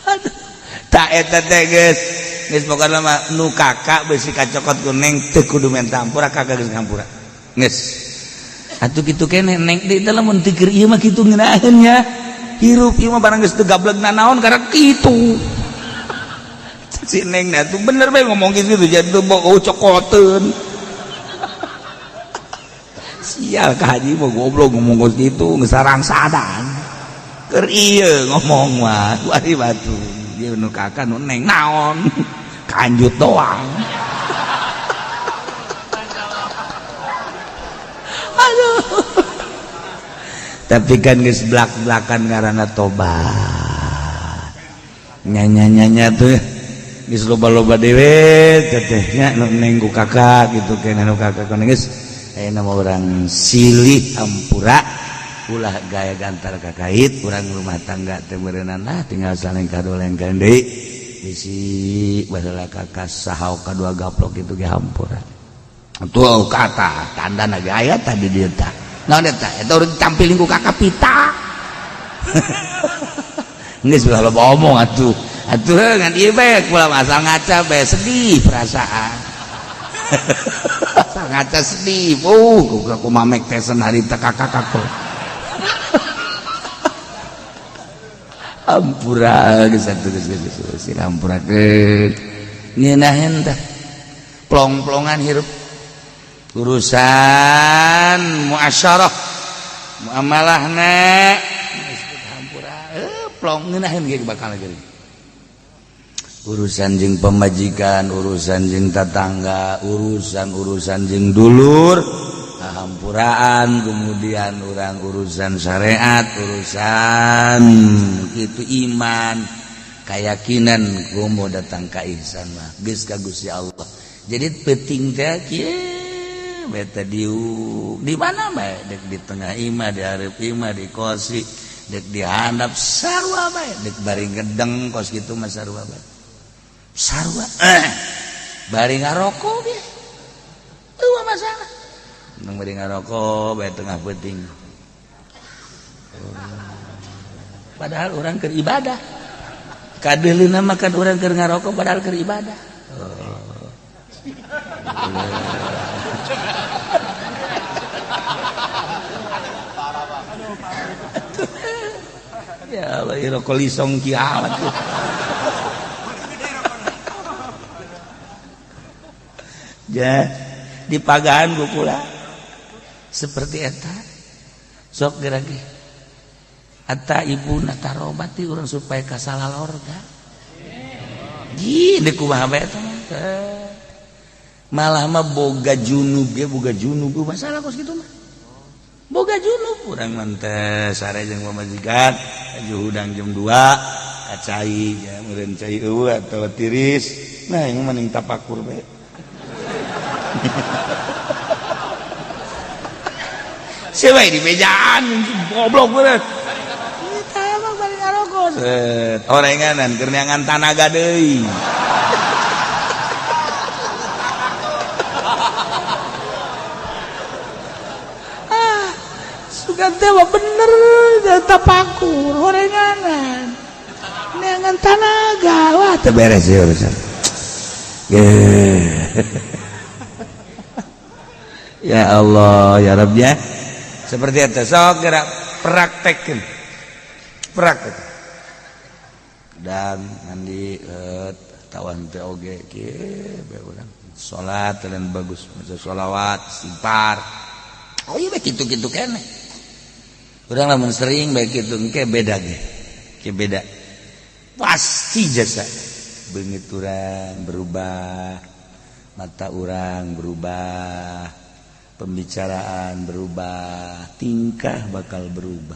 Aduh. Ta eta teh geus geus pokona mah nu kakak beusi kacokot ku neng teu kudu menta hampura kakak geus ngampura. Geus. Atuh kitu keneh neng deui teh lamun teu keur ieu mah kitu ngeunaheun nya. Hirup ieu mah barang geus teu gableg nanaon karek kitu. Si neng na tuh bener bae ngomong gitu jadi tuh bau cokoteun. Sial ka haji mah goblok ngomong kos kitu geus sarangsadan. Keur ieu ngomong mah kuari batu. Dia nu kakak nu neng naon kanjut doang. Aduh. Tapi kan geus blak-blakan ngaranna tobat. Nyanya-nyanya tuh geus loba-loba dewe teteh nya nu neng ku kakak gitu keneh nu kakak kana geus ayeuna mah urang silih hampura ulah gaya gantar kakait urang rumah tangga teh meureunana lah tinggal saling kadolengkeun deui bisi baheula kakak sahau kadua gaplok itu ge hampura. Tuh kata tandana ge aya tadi dieu tah. Naon eta? Eta urang tampilin ku kakak pita. Geus ulah loba omong atuh. Atuh ngan ieu bae kula asal ngaca bae sedih perasaan. Asal ngaca sedih. Ku mamek teh harita kakak aku. Ampura geus atuh geus geus geus hampurakeun. Ngeunaheun teh plong-plongan hirup. Urusan muasyarah muamalahna geus hampura plong ngeunaheun ge bakal geuring. Urusan jeung pemajikan, urusan jeung tetangga, urusan-urusan jeung dulur, hampuraan, kemudian orang urusan syariat, urusan itu iman, keyakinan ku mau datang ka ihsan mah geus ka Gusti Allah. Jadi penting teh kieu beta diu di mana bae dek di tengah imah, di hareup imah, di kosi, dek di handap sarua bae, dek bari ngedeng kos kitu mah sarua bae. Sarua bari ngarokok ge eueuh masalah. Nang bari ngarokok bae tengah peuting. Padahal orang keur ibadah. Kadeuleuna mah kan urang keur ngarokok padahal keur ibadah. Oh. Ya Allah, rokok lisong kiamat. Ja, di pagahan ku kula seperti eta. Sok geura ge. Eta ibu na tarobati urang supaya kasalah lorga. Ji, deuk kumaha bae eta mah. Malah mah boga junub ge boga junub masalah kos kitu mah. Boga junub urang mah teh sare jeung pamajikan, aju hudang jam 2 kacai ya meureun cai eueuh atawa tiris. Nah, ieu mah mending tapakur bae. Siapa di mejaan goblok bener. Kita emang bari ngarokok. Set, orenganan keur neangan tanaga deui. Ah, sugan teh mah bener tapakur orenganan. Neangan tanaga, wah teu beres ieu urusan. Ya Allah, ya Rabb ya. Seperti itu, sok gerak praktekkeun. Praktek. Hudang mandi tawan teh oge kieu bae urang salat lain bagus maca sholawat istighfar. Oh iya, kitu-kitu keneh urang lamun sering bae kitu engke beda ge ke beda pasti. Jasa beungit urang berubah, mata urang berubah, pembicaraan berubah, tingkah bakal berubah,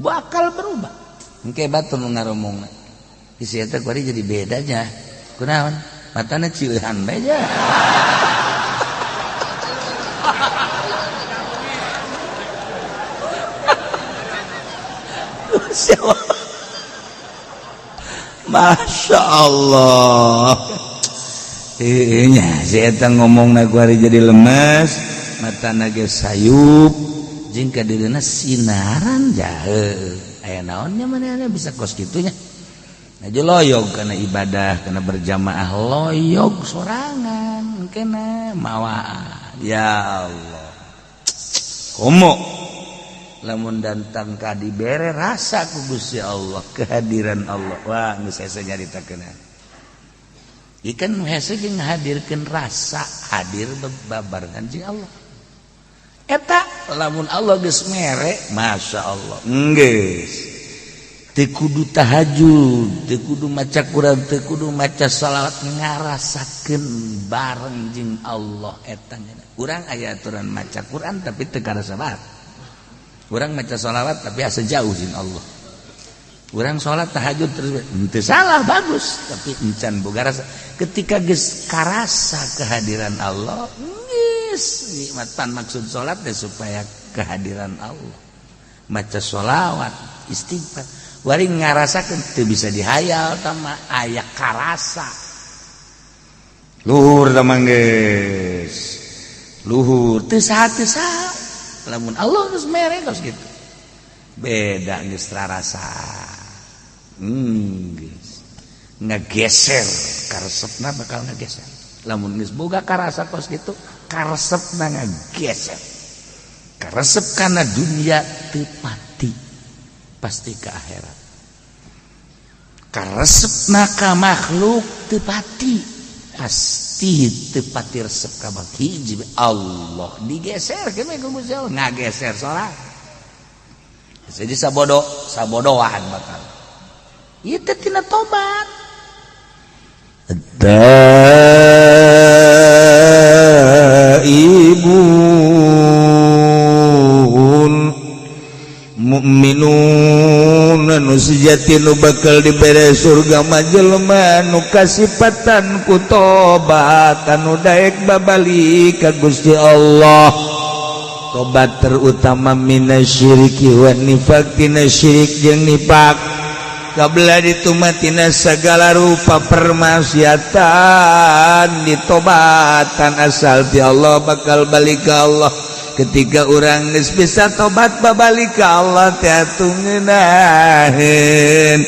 bakal berubah. Engke batur nu ngaromongna isi eta kuari jadi bedanya kunaon, matana cieuhan bae nya. Masya Allah. Nya si eta ngomongna kuari jadi lemes, matana ge sayup jeung ka dirina sinaran jahe aya naonnya manehna bisa kos kitunya. Aja loyog karena ibadah, karena berjamaah loyog sorangan kena mawa. Ya Allah, komo lamun datang ka dibere rasa ku Gusti Allah kehadiran Allah, wah geus hese nyaritakeun. Ikan nu hese jeung ngahadirkeun rasa hadir bebarengan jeung Allah eta. Lamun Allah geus mere, Masya Allah, geus teu kudu tahajud, teu kudu maca Quran, teu kudu maca salawat, ngarasakeun bareng jeung Allah eta. Urang aya aturan maca Quran tapi teu karasa banget. Urang maca salawat tapi asa jauh jeung Allah. Urang salat tahajud terus teu salah, bagus, tapi encan boga rasa. Ketika geus karasa kehadiran Allah, geus nikmatan. Maksud salat teh supaya kehadiran Allah. Maca sholawat, istighfar, wari ngarasakeun teu bisa dihayal tama aya karasa. Luhur tamang geus. Luhur teu saha teu saha. Lamun Allah geus mere kos kitu. Beda geus rarasa. Geus ngageser karesepna, bakal ngageser. Lamun geus boga karasa kos kitu, karesepna ngageser. Karesep kana dunia teu pati, pasti ke akhirat. Karesepna ka makhluk teu pati, pasti teu pati resep ka hiji Allah. Digeser ke ku Gusti Allah, ngageser sorangan. Jadi sabodo sabodoan bakal. Ieu teh tina tobat. Taibun mukminun nu sejati nu bakal dibere surga mah jelema nu kasipatan ku tobat, anu daek babalik ka Gusti Allah. Tobat terutama minasyiriki wan nifaq, tina syirik jeung nifak, kabla ditumatina segala rupa permaksiatan ditobatan asal ti Allah bakal balik ka Allah. Ketika urang geus bisa tobat babalik ka Allah teh atuh ngeunaheun,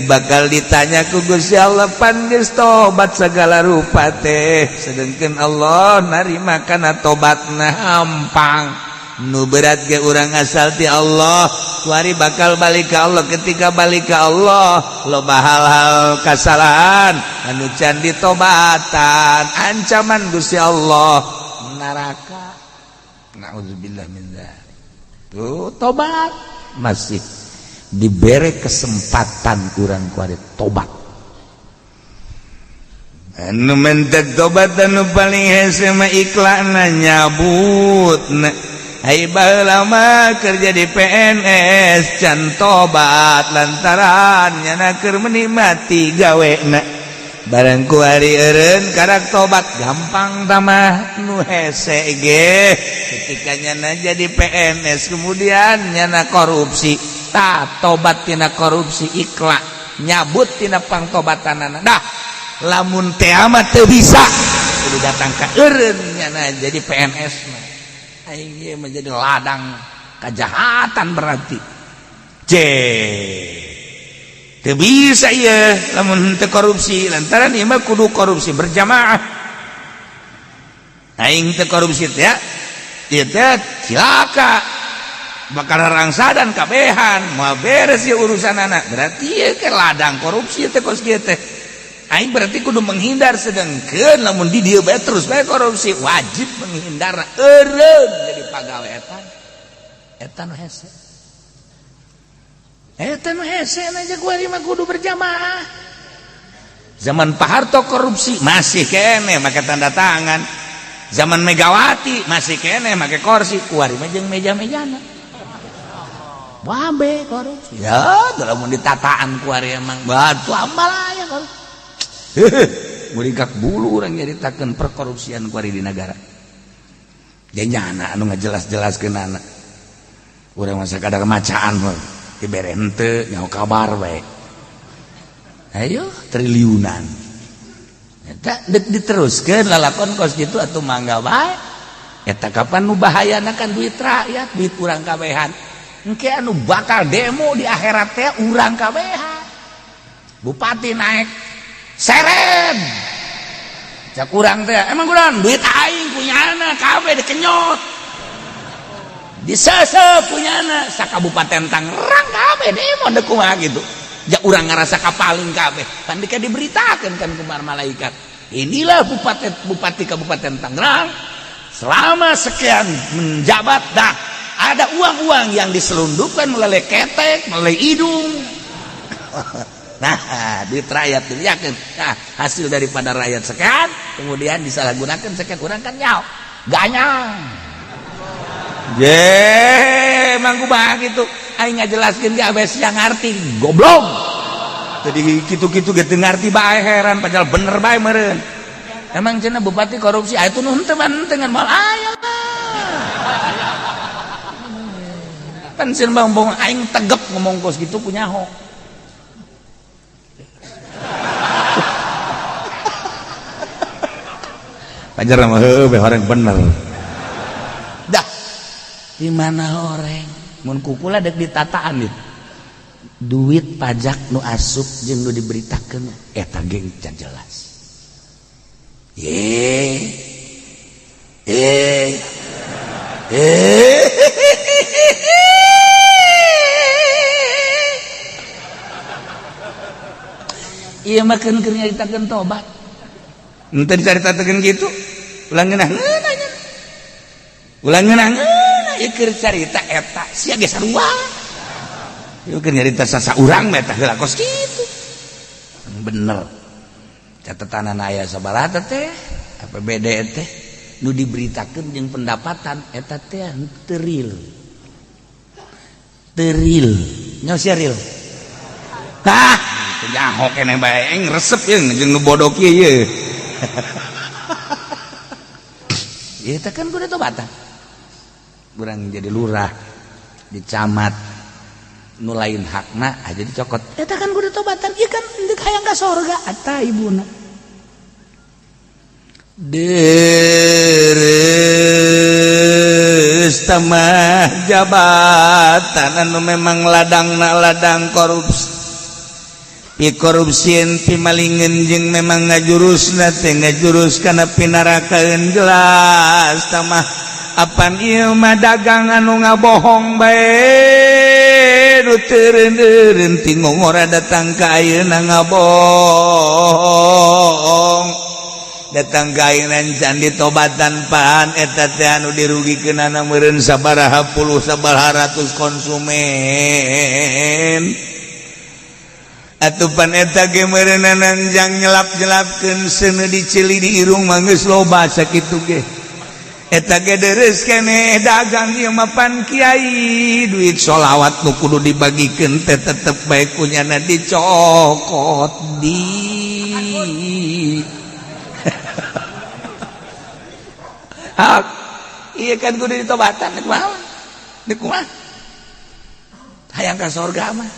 bakal ditanya ku Gusti Allah, pan geus tobat segala rupa teh, sedangkan Allah narima kana tobatna hampang. Nu berat ge urang asal ti Allah kuari bakal balik ka Allah. Ketika balik ka Allah, loba hal-hal kasalahan anu can ditobatan, ancaman Gusti Allah neraka, naudzubillah min dzalik. Tuh tobat masih diberi kesempatan kurang kuari tobat. Anu mentek tobat anu paling hese mah ikhlana nyabut. Hai baheula mah kerja di PNS can tobat lantaran nyana keur menikmati gawena. Barang kuari eureun karak tobat gampang tamah. Nu hese ge ketika nyana jadi PNS kemudian nyana korupsi, tah tobat tina korupsi, ikhlas nyabut tina pangtobatanana. Dah lamun teh mah teu bisa kudu datang ka eureun nyana jadi PNS mah aing ieu menjadi ladang kejahatan berarti. C teu bisa ieu lamun teu korupsi lantaran ieu mah kudu korupsi berjamaah. Aing teu korupsi teh ieu teh cilaka. Bakal rangsadan kabehan moal beres ya urusan anak. Berarti ya ke ladang korupsi teh kos kieu teh. Aing berarti kudu menghindar, sedengkeun lamun di dieu bae terus bae korupsi, wajib menghindar eureun jadi pagawe eta. Eta nu hese. Eta nu hese aja kuari mah kudu berjamaah. Zaman Pak Harto korupsi masih kene make tanda tangan. Zaman Megawati masih kene make kursi, kuari mah jeung meja-mejana. Wabe korupsi. Ya, lamun ditataan kuari emang batu ambal aya korupsi. Muringkak bulu urang nyaritakeun perkorupsian kuari di negara. Janyana anu ngajelas-jelaskeun anak. Urang mah sakadar macaan mah dibere henteu nyaho kabar bae. Ayo triliunan. Eta deuk diteruskeun lalakon kos kitu atuh mangga bae. Eta kapan nu bahayana kan duit rakyat, duit urang kabehan. Engke anu bakal demo di akhirat teh urang kabehan. Bupati naik seren. Cak urang teh emang kurang duit aing punyana kabeh dikenyot. Disesep punyana sakabupaten Tangerang kabeh demo deuk kumaha kitu. Ja urang ngarasa kapaling kabeh. Pan dika diberitakeun kan ku malaikat. Inilah bupati Kabupaten Tangerang selama sekian menjabat dah ada uang-uang yang diselundupkan melalui ketek, melalui hidung. Nah, duit rakyat yakin. Nah, hasil daripada rakyat sekian, kemudian disalahgunakan sekian, orang kan nyaw, ganyang. Je, emang kumaha gitu. Aing ngajelaskeun ge abes yang ngarti, goblok. Jadi kitu-kitu ge teu ngarti bae heran padahal bener bae meureun. Emang cenah bupati korupsi, aya tuh nu henteu mah henteu ngan moal aya. Pan sieun bang bong aing tegep ngomong kos gitu punya ho. Pajar mah heueuh be horeng bener. Dah. Di mana horeng? Mun kukula deuk ditataan ieu. Duit pajak nu asup jeung nu diberitakeun eta geng can jelas. Ye. Eh. Eh. Ieu mah keun keur nyaritakeun tobat. Henteu dicaritakeun kitu. Ulah ngeunah-ngeunah nya. Ulah ngeunah-ngeunah ieu keur carita eta sia ge sarua. Ieu keur nyarita sasaurang mah eta heula kos kitu. Bener. Catatan aya sabaraha teh APBD teh nu diberitakeun jeung pendapatan eta teh teu real. Teu real. Nya sia real. Tah, nyaho keneh bae aing resep jeung jeung nu bodoh kieu ye. Ieu teh kan kudu tobatan. Urang jadi lurah, di camat, nu lain hakna aja dicokot. Eta kan kudu tobatan, ieu kan deuk hayang ka sorga eta ibuna. Deres tamah jabatan anu memang ladangna ladang korupsi. Pi korupsieun pi malingeun jeung memang ngajurusna teh ngajurus kana pinarakaeun jelas tamah apan ieu mah dagang anu ngabohong bae nu teureun-eureun ti ngongora datang ka ayeuna ngabohong datang ka ayeuna can ditobatan pan eta teh anu dirugikeunana meureun sabaraha puluh sabaraha ratus konsumen atupan eta ge meureunana jang nyelap-nyelapkeun seuneu diceli di irung mah geus loba sakitu ge eta ge deres keneh dagang ieu mah pan kiai duit sholawat nu kudu dibagikeun teh tetep bae kunyana dicokot di hak ieu kan kudu ditobatan deuk kumaha deuk kumaha hayang ka sorga mah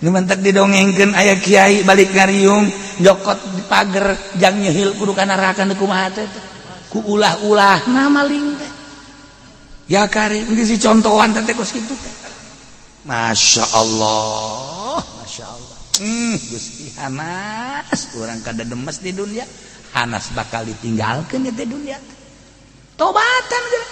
nu mentek didongengkeun aya kiai balik ngariung jokot di pager jang nyehil kudu ka neraka deuk kumaha teh ku ulah-ulah na maling teh ya kari geus dicontohan teh kos kitu teh Masya Allah Masya Allah Gusti hanas urang kada demes di dunia hanas bakal ditinggalkeun di dunia tobatan geus.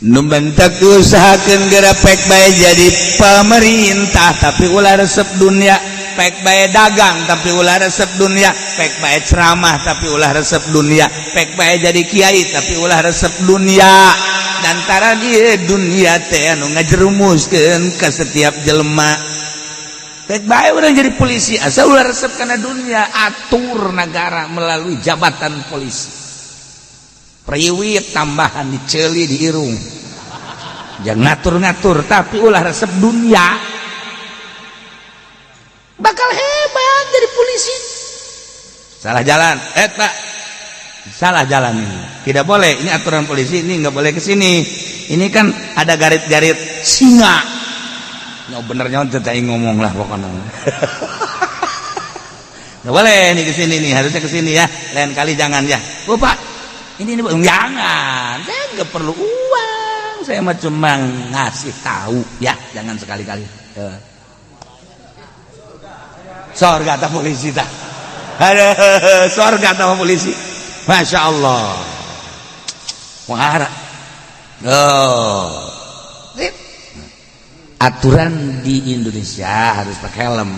Nu bentak diusahakeun geura pek bae jadi pemerintah, tapi ulah resep dunia. Pek bae dagang, tapi ulah resep dunia. Pek bae ceramah, tapi ulah resep dunia. Pek bae jadi kiai, tapi ulah resep dunia. Antara dia dunia teh anu ngajerumuskeun ke setiap jelema. Pek bae urang jadi polisi, asal ulah resep kana dunia. Atur negara melalui jabatan polisi. Priwit tambahan diceli di irung, jangan ngatur-ngatur, tapi ulah resep dunia. Bakal hebat jadi polisi. Salah jalan, eh Pak, salah jalan, ini tidak boleh, ini aturan polisi, ini nggak boleh ke sini, ini kan ada garit-garit singa. Nggak benernya tetap ngomong lah pokoknya. Nggak boleh ini ke sini nih, harusnya ke sini ya, lain kali jangan ya. Oh Pak, ini jangan, saya nggak perlu uang, saya mah cuma ngasih tahu ya, jangan sekali-kali ya. Sorga tak polisi tak? Aduh, sorga tak polisi. Masya Allah. Wahara. Oh. Aturan di Indonesia harus pakai helm.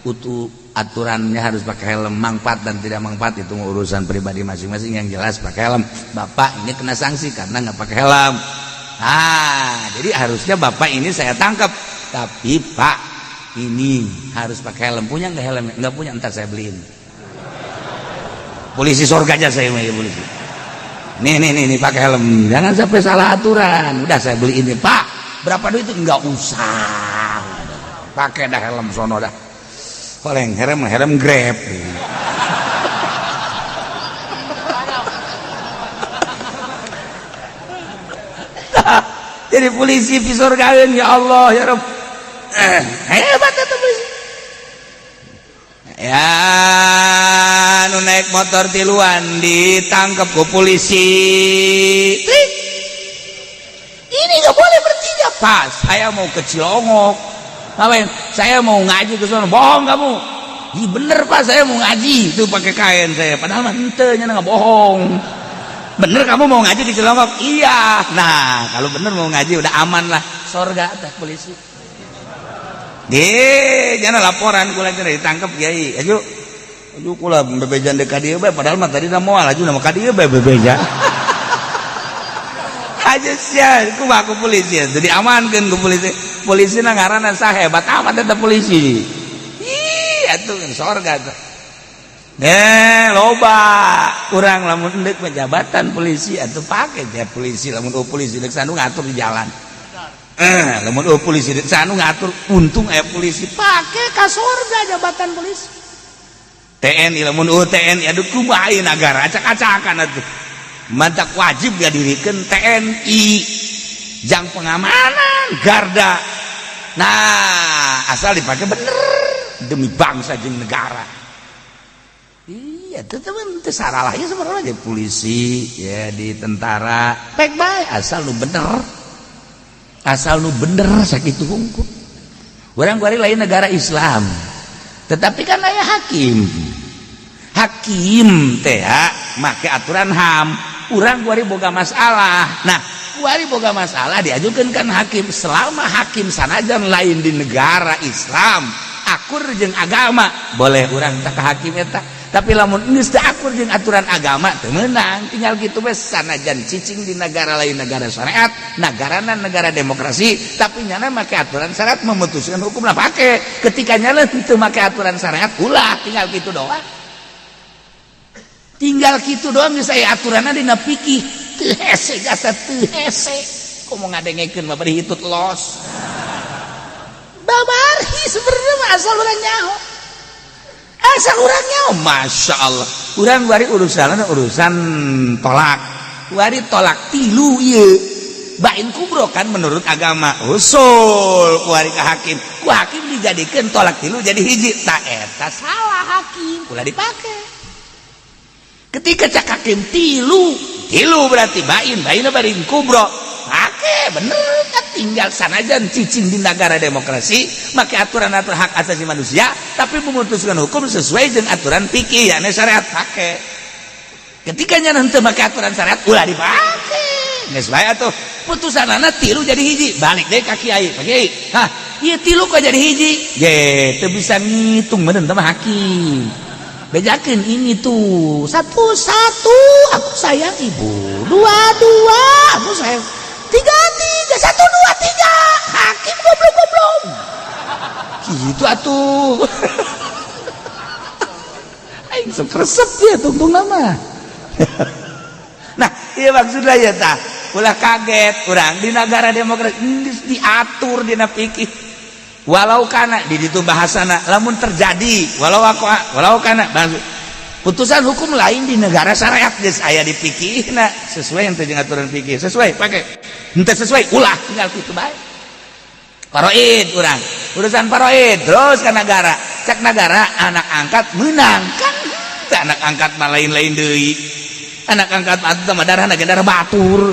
Utuh aturannya harus pakai helm, manfaat dan tidak manfaat itu urusan pribadi masing-masing, yang jelas pakai helm. Bapak ini kena sanksi karena nggak pakai helm. Nah, jadi harusnya bapak ini saya tangkap. Tapi Pak, ini harus pakai helm. Punya nggak helm? Nggak punya, ntar saya beliin. Polisi surga aja saya mau polisi. Nih nih nih, nih pakai helm. Jangan sampai salah aturan. Udah saya beliin nih, Pak. Berapa duit itu? Nggak usah. Pakai dah helm sono dah. Oleng helm helm Grab. Jadi polisi pisurgaeun, ya Allah ya Rabb. Hebat itu polisi. Ya nu naik motor tiluan ditangkap ku polisi. Trik. Ini nggak boleh bertiga. Pas saya mau ke Cilongok. Ngapain? Saya mau ngaji ke sana. Bohong kamu. Ih, bener Pak, saya mau ngaji. Itu pakai kain saya. Padahal mah henteu nya nggak bohong. Bener kamu mau ngaji di Cilongok? Iya. Nah, kalau bener mau ngaji udah aman lah. Sorga teh polisi. Deh, jangan laporan kula cenah ditangkap kiai. Aju. Aju kula bebejan deuk ka dieu bae, padahal mah tadi moal aju nama ka dieu bae bebeja. Aja sia, kumaha ku polisi? Jadi amankeun ku polisi. Polisi na ngaranna sahebat amat eta polisi. Ih, atuh sorga tuh. Eh, loba kurang lamun endek jabatan polisi atuh pake ya polisi, lamun oh polisi dek sanu ngatur di jalan. Eh, lamun oh polisi dek sanu ngatur, untung aya polisi pake ka sorga jabatan polisi. TNI lamun oh TNI, aduh kumaha ieu nagara acak-acakan atuh. Mantak wajib ngadirikeun TNI jang pengamanan garda. Nah, asal dipakai bener demi bangsa jeung negara. Iya, itu teman itu saralahnya sebenarnya jadi polisi ya, di tentara baik baik asal lu bener, asal lu bener sakitu hungkul. Urang kuari lain negara Islam, tetapi kan aya hakim, hakim teh make aturan HAM. Urang kuari boga masalah, nah kuari boga masalah diajukan kan hakim. Selama hakim sanajan lain di negara Islam akur jeung agama, boleh urang tak ke hakim eta. Tapi lamun geus teu akur jeung aturan agama, teu meunang. Tinggal kitu we, sanajan cicing di negara lain, negara syariat, negarana negara demokrasi, tapi nyana make aturan syariat memutuskan hukum lah pake. Ketika nyana teu make aturan syariat, ulah. Tinggal kitu doang, tinggal kitu doang. Geus aya aturanna dina fikih, teu hese jasa, teu hese. Komo ngadengekeun mah bari hitut los babarhi. Sebenarnya mah asal urang nyaho, asal urang nyaho. Masya Allah, urang bari urusan urusan tolak, wari tolak tilu ieu bain kubro kan menurut agama usul kuari ke hakim, ku hakim dijadikan tolak tilu jadi hiji. Tak eta salah hakim, ulah dipake. Ketika cak hakim tilu tilu berarti bain, bain bain kubro, pake bener kan. Tinggal sanajan cicing di negara demokrasi make aturan aturan hak asasi manusia, tapi memutuskan hukum sesuai dengan aturan fikih yakni syariat, pake. Ketika nya henteu make aturan syariat, ulah dipake. Geus bae atuh putusanana tilu jadi hiji, balik deui ka kiai. Pak Kiai, hah, ieu tilu kok jadi hiji? Ge teu bisa ngitung meureun teh mah hakim. Bejakeun ini tuh satu satu aku sayang ibu, dua dua aku sayang, tiga tiga, satu dua tiga, hakim goblok goblok gitu atuh. Aing sok resep ya tungtung nama. Nah, iya maksudnya ya tah ulah kaget urang di negara demokrasi geus diatur dina fikih. Walau kana di ditu bahasana lamun terjadi, walau aku walau kana putusan hukum lain di negara syariat geus aya di fikihna, sesuai yang teu aturan fikih, sesuai pakai, henteu sesuai ulah, tinggal kitu bae. Faraid urang, urusan faraid terus ke negara, cek negara anak angkat menang kan. Teu anak angkat mah lain-lain deui, anak angkat mah darah darah batur,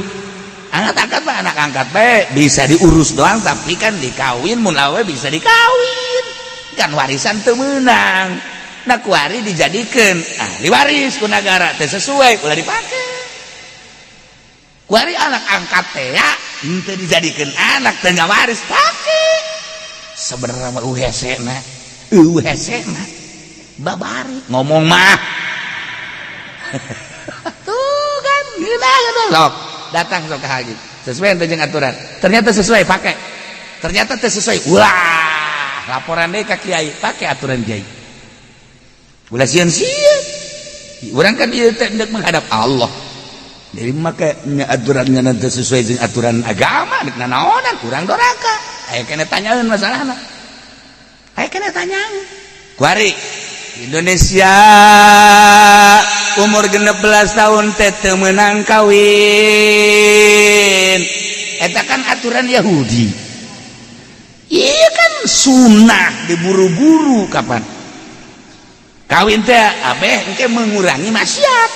anak angkat mah anak angkat bae bisa diurus doang, tapi kan dikawin mun awewe bisa dikawin kan, warisan teu meunang. Nah, kuari dijadikan ahli waris ku negara, teu sesuai ulah dipake. Kuari anak angkat teh ya henteu dijadikan anak, teu waris, pake. Sebenarnya mah hese na, hese na babari ngomong mah tuh kan gila gitu. Sok datang sok ke haji, sesuai jeung aturan, ternyata sesuai pakai, ternyata teu sesuai ulah, laporan deui ka kiai, pakai aturan kiai. Ulah sieun-sieun urang kan ieu teh hendak menghadap Allah. Jadi maka aturannya nanti sesuai jeung aturan agama dek nanaonan urang doraka. Aya keneh tanyaeun masalahna, aya keneh tanyaeun. Kuari Indonesia umur 16 tahun teh teu meunang kawin, eta kan aturan Yahudi. Iya kan sunnah diburu-buru kapan kawin teh abeh engke mengurangi maksiat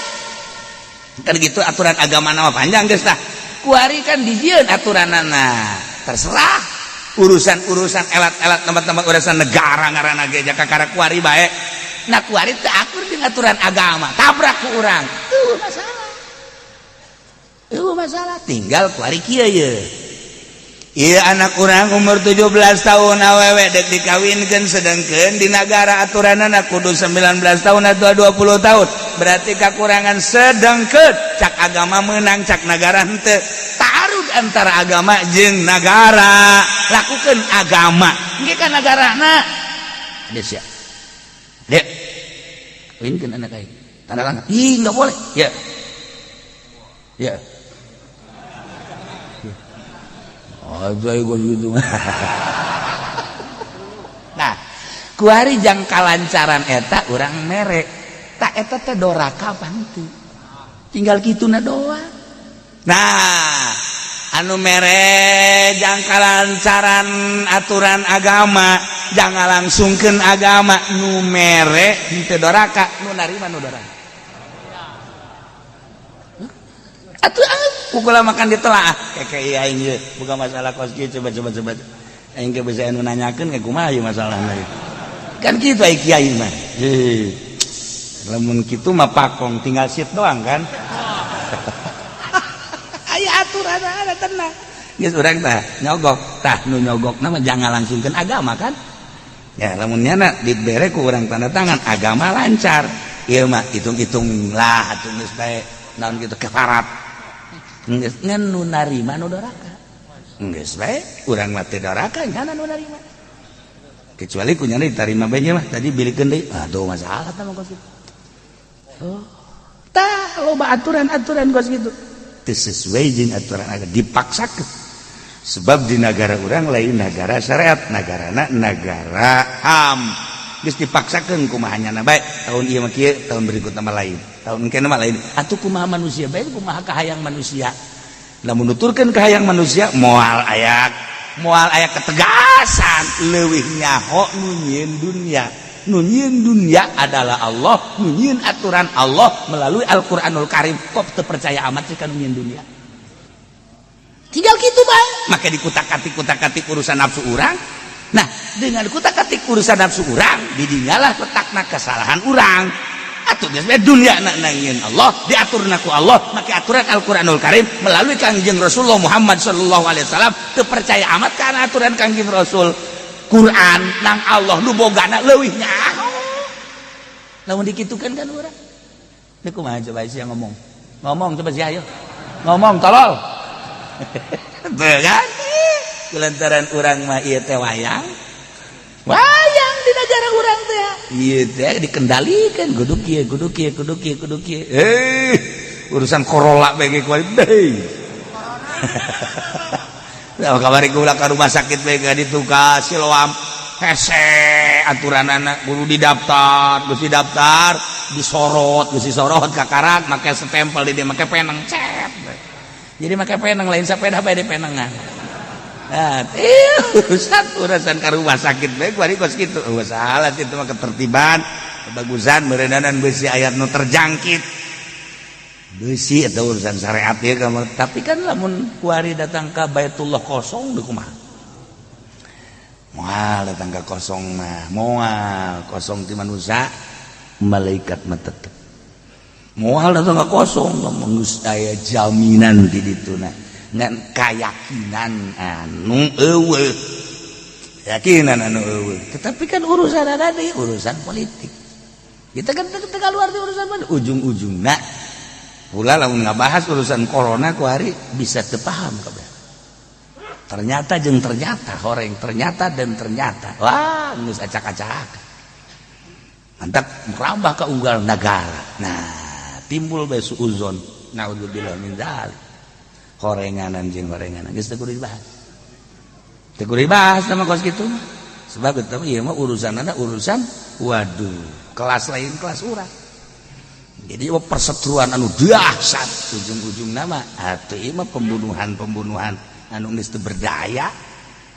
kan gitu. Aturan agama nama panjang geus tah. Kuari kan dijieun aturanana, terserah urusan-urusan elat-elat tempat-tempat urusan negara ngaranna ge jaka kakara kuari bae. Nah, kuari teu akur jeung aturan agama, tabrak ku urang tuh masalah, tuh masalah. Tinggal kuari kieu ye. Iya, anak urang umur 17 tahun awewe dek dikawinkan, sedangkan di negara aturan anak kudu 19 tahun atau 20 tahun, berarti kekurangan. Sedangkan cak agama menang, cak negara henteu. Taruh antara agama jeung negara, lakukan agama. Engke kan negara na Indonesia dek kawinkeun anak aing, tanda tangan. Ih, nggak boleh ya ya. Aja gue gitu. Nah, kuari jang kalancaran eta urang mere. Tak eta teh doraka apa henteu? Tinggal kituna doang. Nah, anu mere jang kalancaran aturan agama, jangan langsungkeun agama, nu mere henteu doraka, nu narima nu doraka. Atuh pukul makan ditelaah kayak iya aing ieu bukan masalah kos kieu. Coba coba coba, aing ge bisa anu nanyakeun kayak kumaha ieu masalahna ieu kan kitu. Ai kiai mah heuh, lamun kitu mah pakong tinggal sit doang kan. Aya aturan ada, tenang geus. Urang tah nyogok tah, nu nyogok mah jangan langsungkeun agama kan ya. Lamun nyana dibere ku urang tanda tangan agama lancar, ieu mah hitung-hitung lah atuh geus bae naon gitu kefarat. Geus ngan nu narima nu doraka, geus bae urang mah teu doraka, nyana nu narima. Kecuali ku nyana diterima bae mah tadi bilikeun deui, aduh masalah tah mah kos kitu. Oh tah loba aturan-aturan kos kitu teu sesuai jeung aturan agama dipaksakeun, sebab di negara urang lain negara syariat, negarana negara HAM. Geus dipaksakeun kumaha nyana bae, tahun ieu mah kieu, tahun berikutna mah lain, tahun engke mah lain. Atuh kumaha manusia bae, kumaha kahayang manusia? Lamun nuturkeun kahayang manusia moal aya, moal aya ketegasan. Leuwih nyaho nu nyieun dunia. Nu nyieun dunia adalah Allah, nu nyieun aturan Allah melalui Al-Qur'anul Karim. Kok teu percaya amat sih ka nu nyieun dunia? Tinggal gitu bae. Maka dikutak-katik kutak-katik urusan nafsu urang. Nah, dengan kutak-katik urusan nafsu urang, didinyalah letakna kesalahan urang. Atuh geus bae dunya na nangieun Allah, diatur ku Allah make aturan Al-Qur'anul Karim melalui Kangjeng Rasulullah Muhammad sallallahu alaihi wasallam. Teu percaya amat kana aturan Kangjeng Rasul, Quran nang Allah nu bogana leuwih nyaho. Lamun dikitukeun kan urang. Ini kumaha coba sih yang ngomong? Ngomong coba sih, ayo. Ngomong, tolol. Tuh kan? Kulantaran urang mah ieu teh wayang. Wayang di negara urang teh. Ieu teh dikendalikan kudu kieu, kudu kieu, kudu kieu, kudu kieu. Eh, urusan corona bagi kuari deui. Nah, kamari kula ka rumah sakit bae ditu ka Siloam. Hese aturan anak kudu didaftar, geus didaftar, disorot, geus disorot kakarak make stempel di dia, make penang cet. Jadi make penang, lain sepeda bae di penangan. Nah, urusan urusan ka rumah sakit bae kuari kos kitu. Oh, salah itu mah ketertiban, kebagusan meureunanan besi ayat nu terjangkit. Besi atau urusan syariat ya kamu. Tapi kan lamun kuari datang ke Baitullah kosong di kumaha? Moal datang ke kosong mah, moal kosong ti manusia, malaikat mah tetep. Moal datang ke kosong, ngomong geus aya jaminan di dituna. Ngan kayakinan anu eueuh. Keyakinan anu eueuh. Tetapi kan urusan ada di urusan politik. Kita kan teu keluar di urusan mana? Ujung-ujungna pula lamun ngabahas urusan corona ku hari bisa teu paham kabeh. Ternyata jeung ternyata, horeng ternyata dan ternyata. Wah, geus acak-acak. Mantap merambah ke unggal negara. Nah, timbul bae suuzon. Naudzubillah min dzalik. Horenganan jeung horenganan geus teu kudu dibahas. Teu kudu dibahas sama kos kitu mah. Sebab itu ieu mah urusanana urusan waduh, kelas lain kelas urang. Jadi mah perseteruan anu dahsyat, ujung-ujung nama atuh ieu mah pembunuhan-pembunuhan anu geus teu berdaya,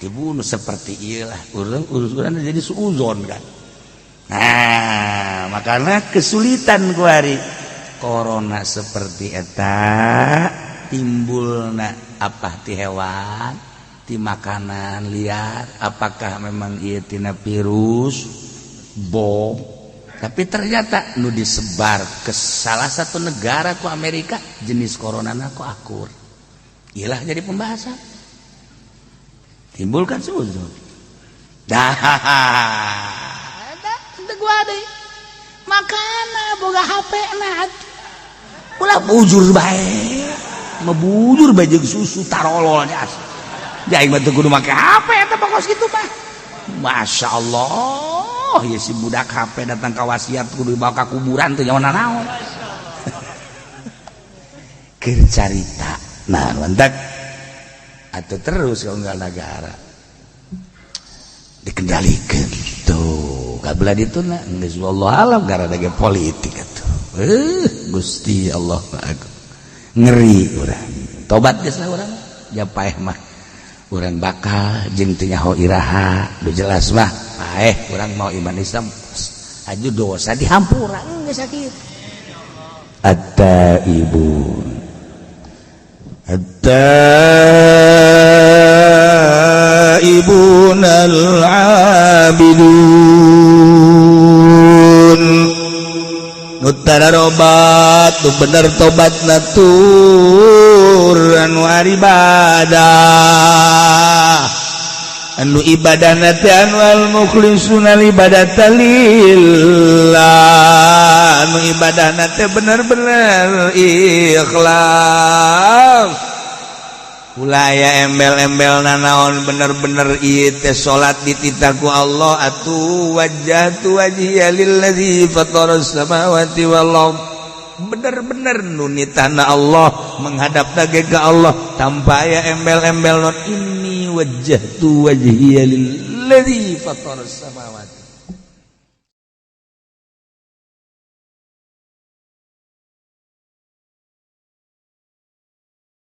dibunuh seperti ieu lah. Urang urusan jadi suuzon kan. Nah, makanya kesulitan kuari corona seperti eta timbulna apa ti hewan, ti makanan liar, apakah memang ieu tina virus bom? Tapi ternyata nu disebar ke salah satu negara ku Amerika jenis corona ku akur. Iyalah jadi pembahasan. Timbulkan suuzon. Dah, gua deh. Makana boga HP na ulah bujur bae. Mebujur bae jeung susu tarolol nya. Aing mah teu kudu make HP eta mah kos kitu mah. Masya Allah, ya si budak HP datang ka wasiat kudu dibawa ka kuburan teu nyawa naon. Keur carita. Nah, mantak atau terus ke unggal negara dikendalikan tuh kabelah ditu na geus wallahu alam gara ge politik atuh. Gusti Allah aku ngeri urang. Tobat geus lah urang. Ja paeh mah urang bakal jeung teu nyaho iraha, nu jelas mah paeh urang mau iman Islam aju dosa dihampura geus sakitu. At-taibun التائبون العابدون nu tararobat, nu bener tobat natur, anu ibadah, anu ibadah teh anu al mukhlisuna ibadata lillah, anu ibadah teh bener-bener ikhlas, ulah aya embel-embel nanaon, bener-bener ieu teh salat dititah ku Allah atuh wajjahtu wajhiya lillazi fataras samawati wal ard, bener-bener nu nitahna Allah, menghadap ge ka Allah tanpa aya embel-embel non. Inni wajjahtu wajhiya lillazi fataras samawati.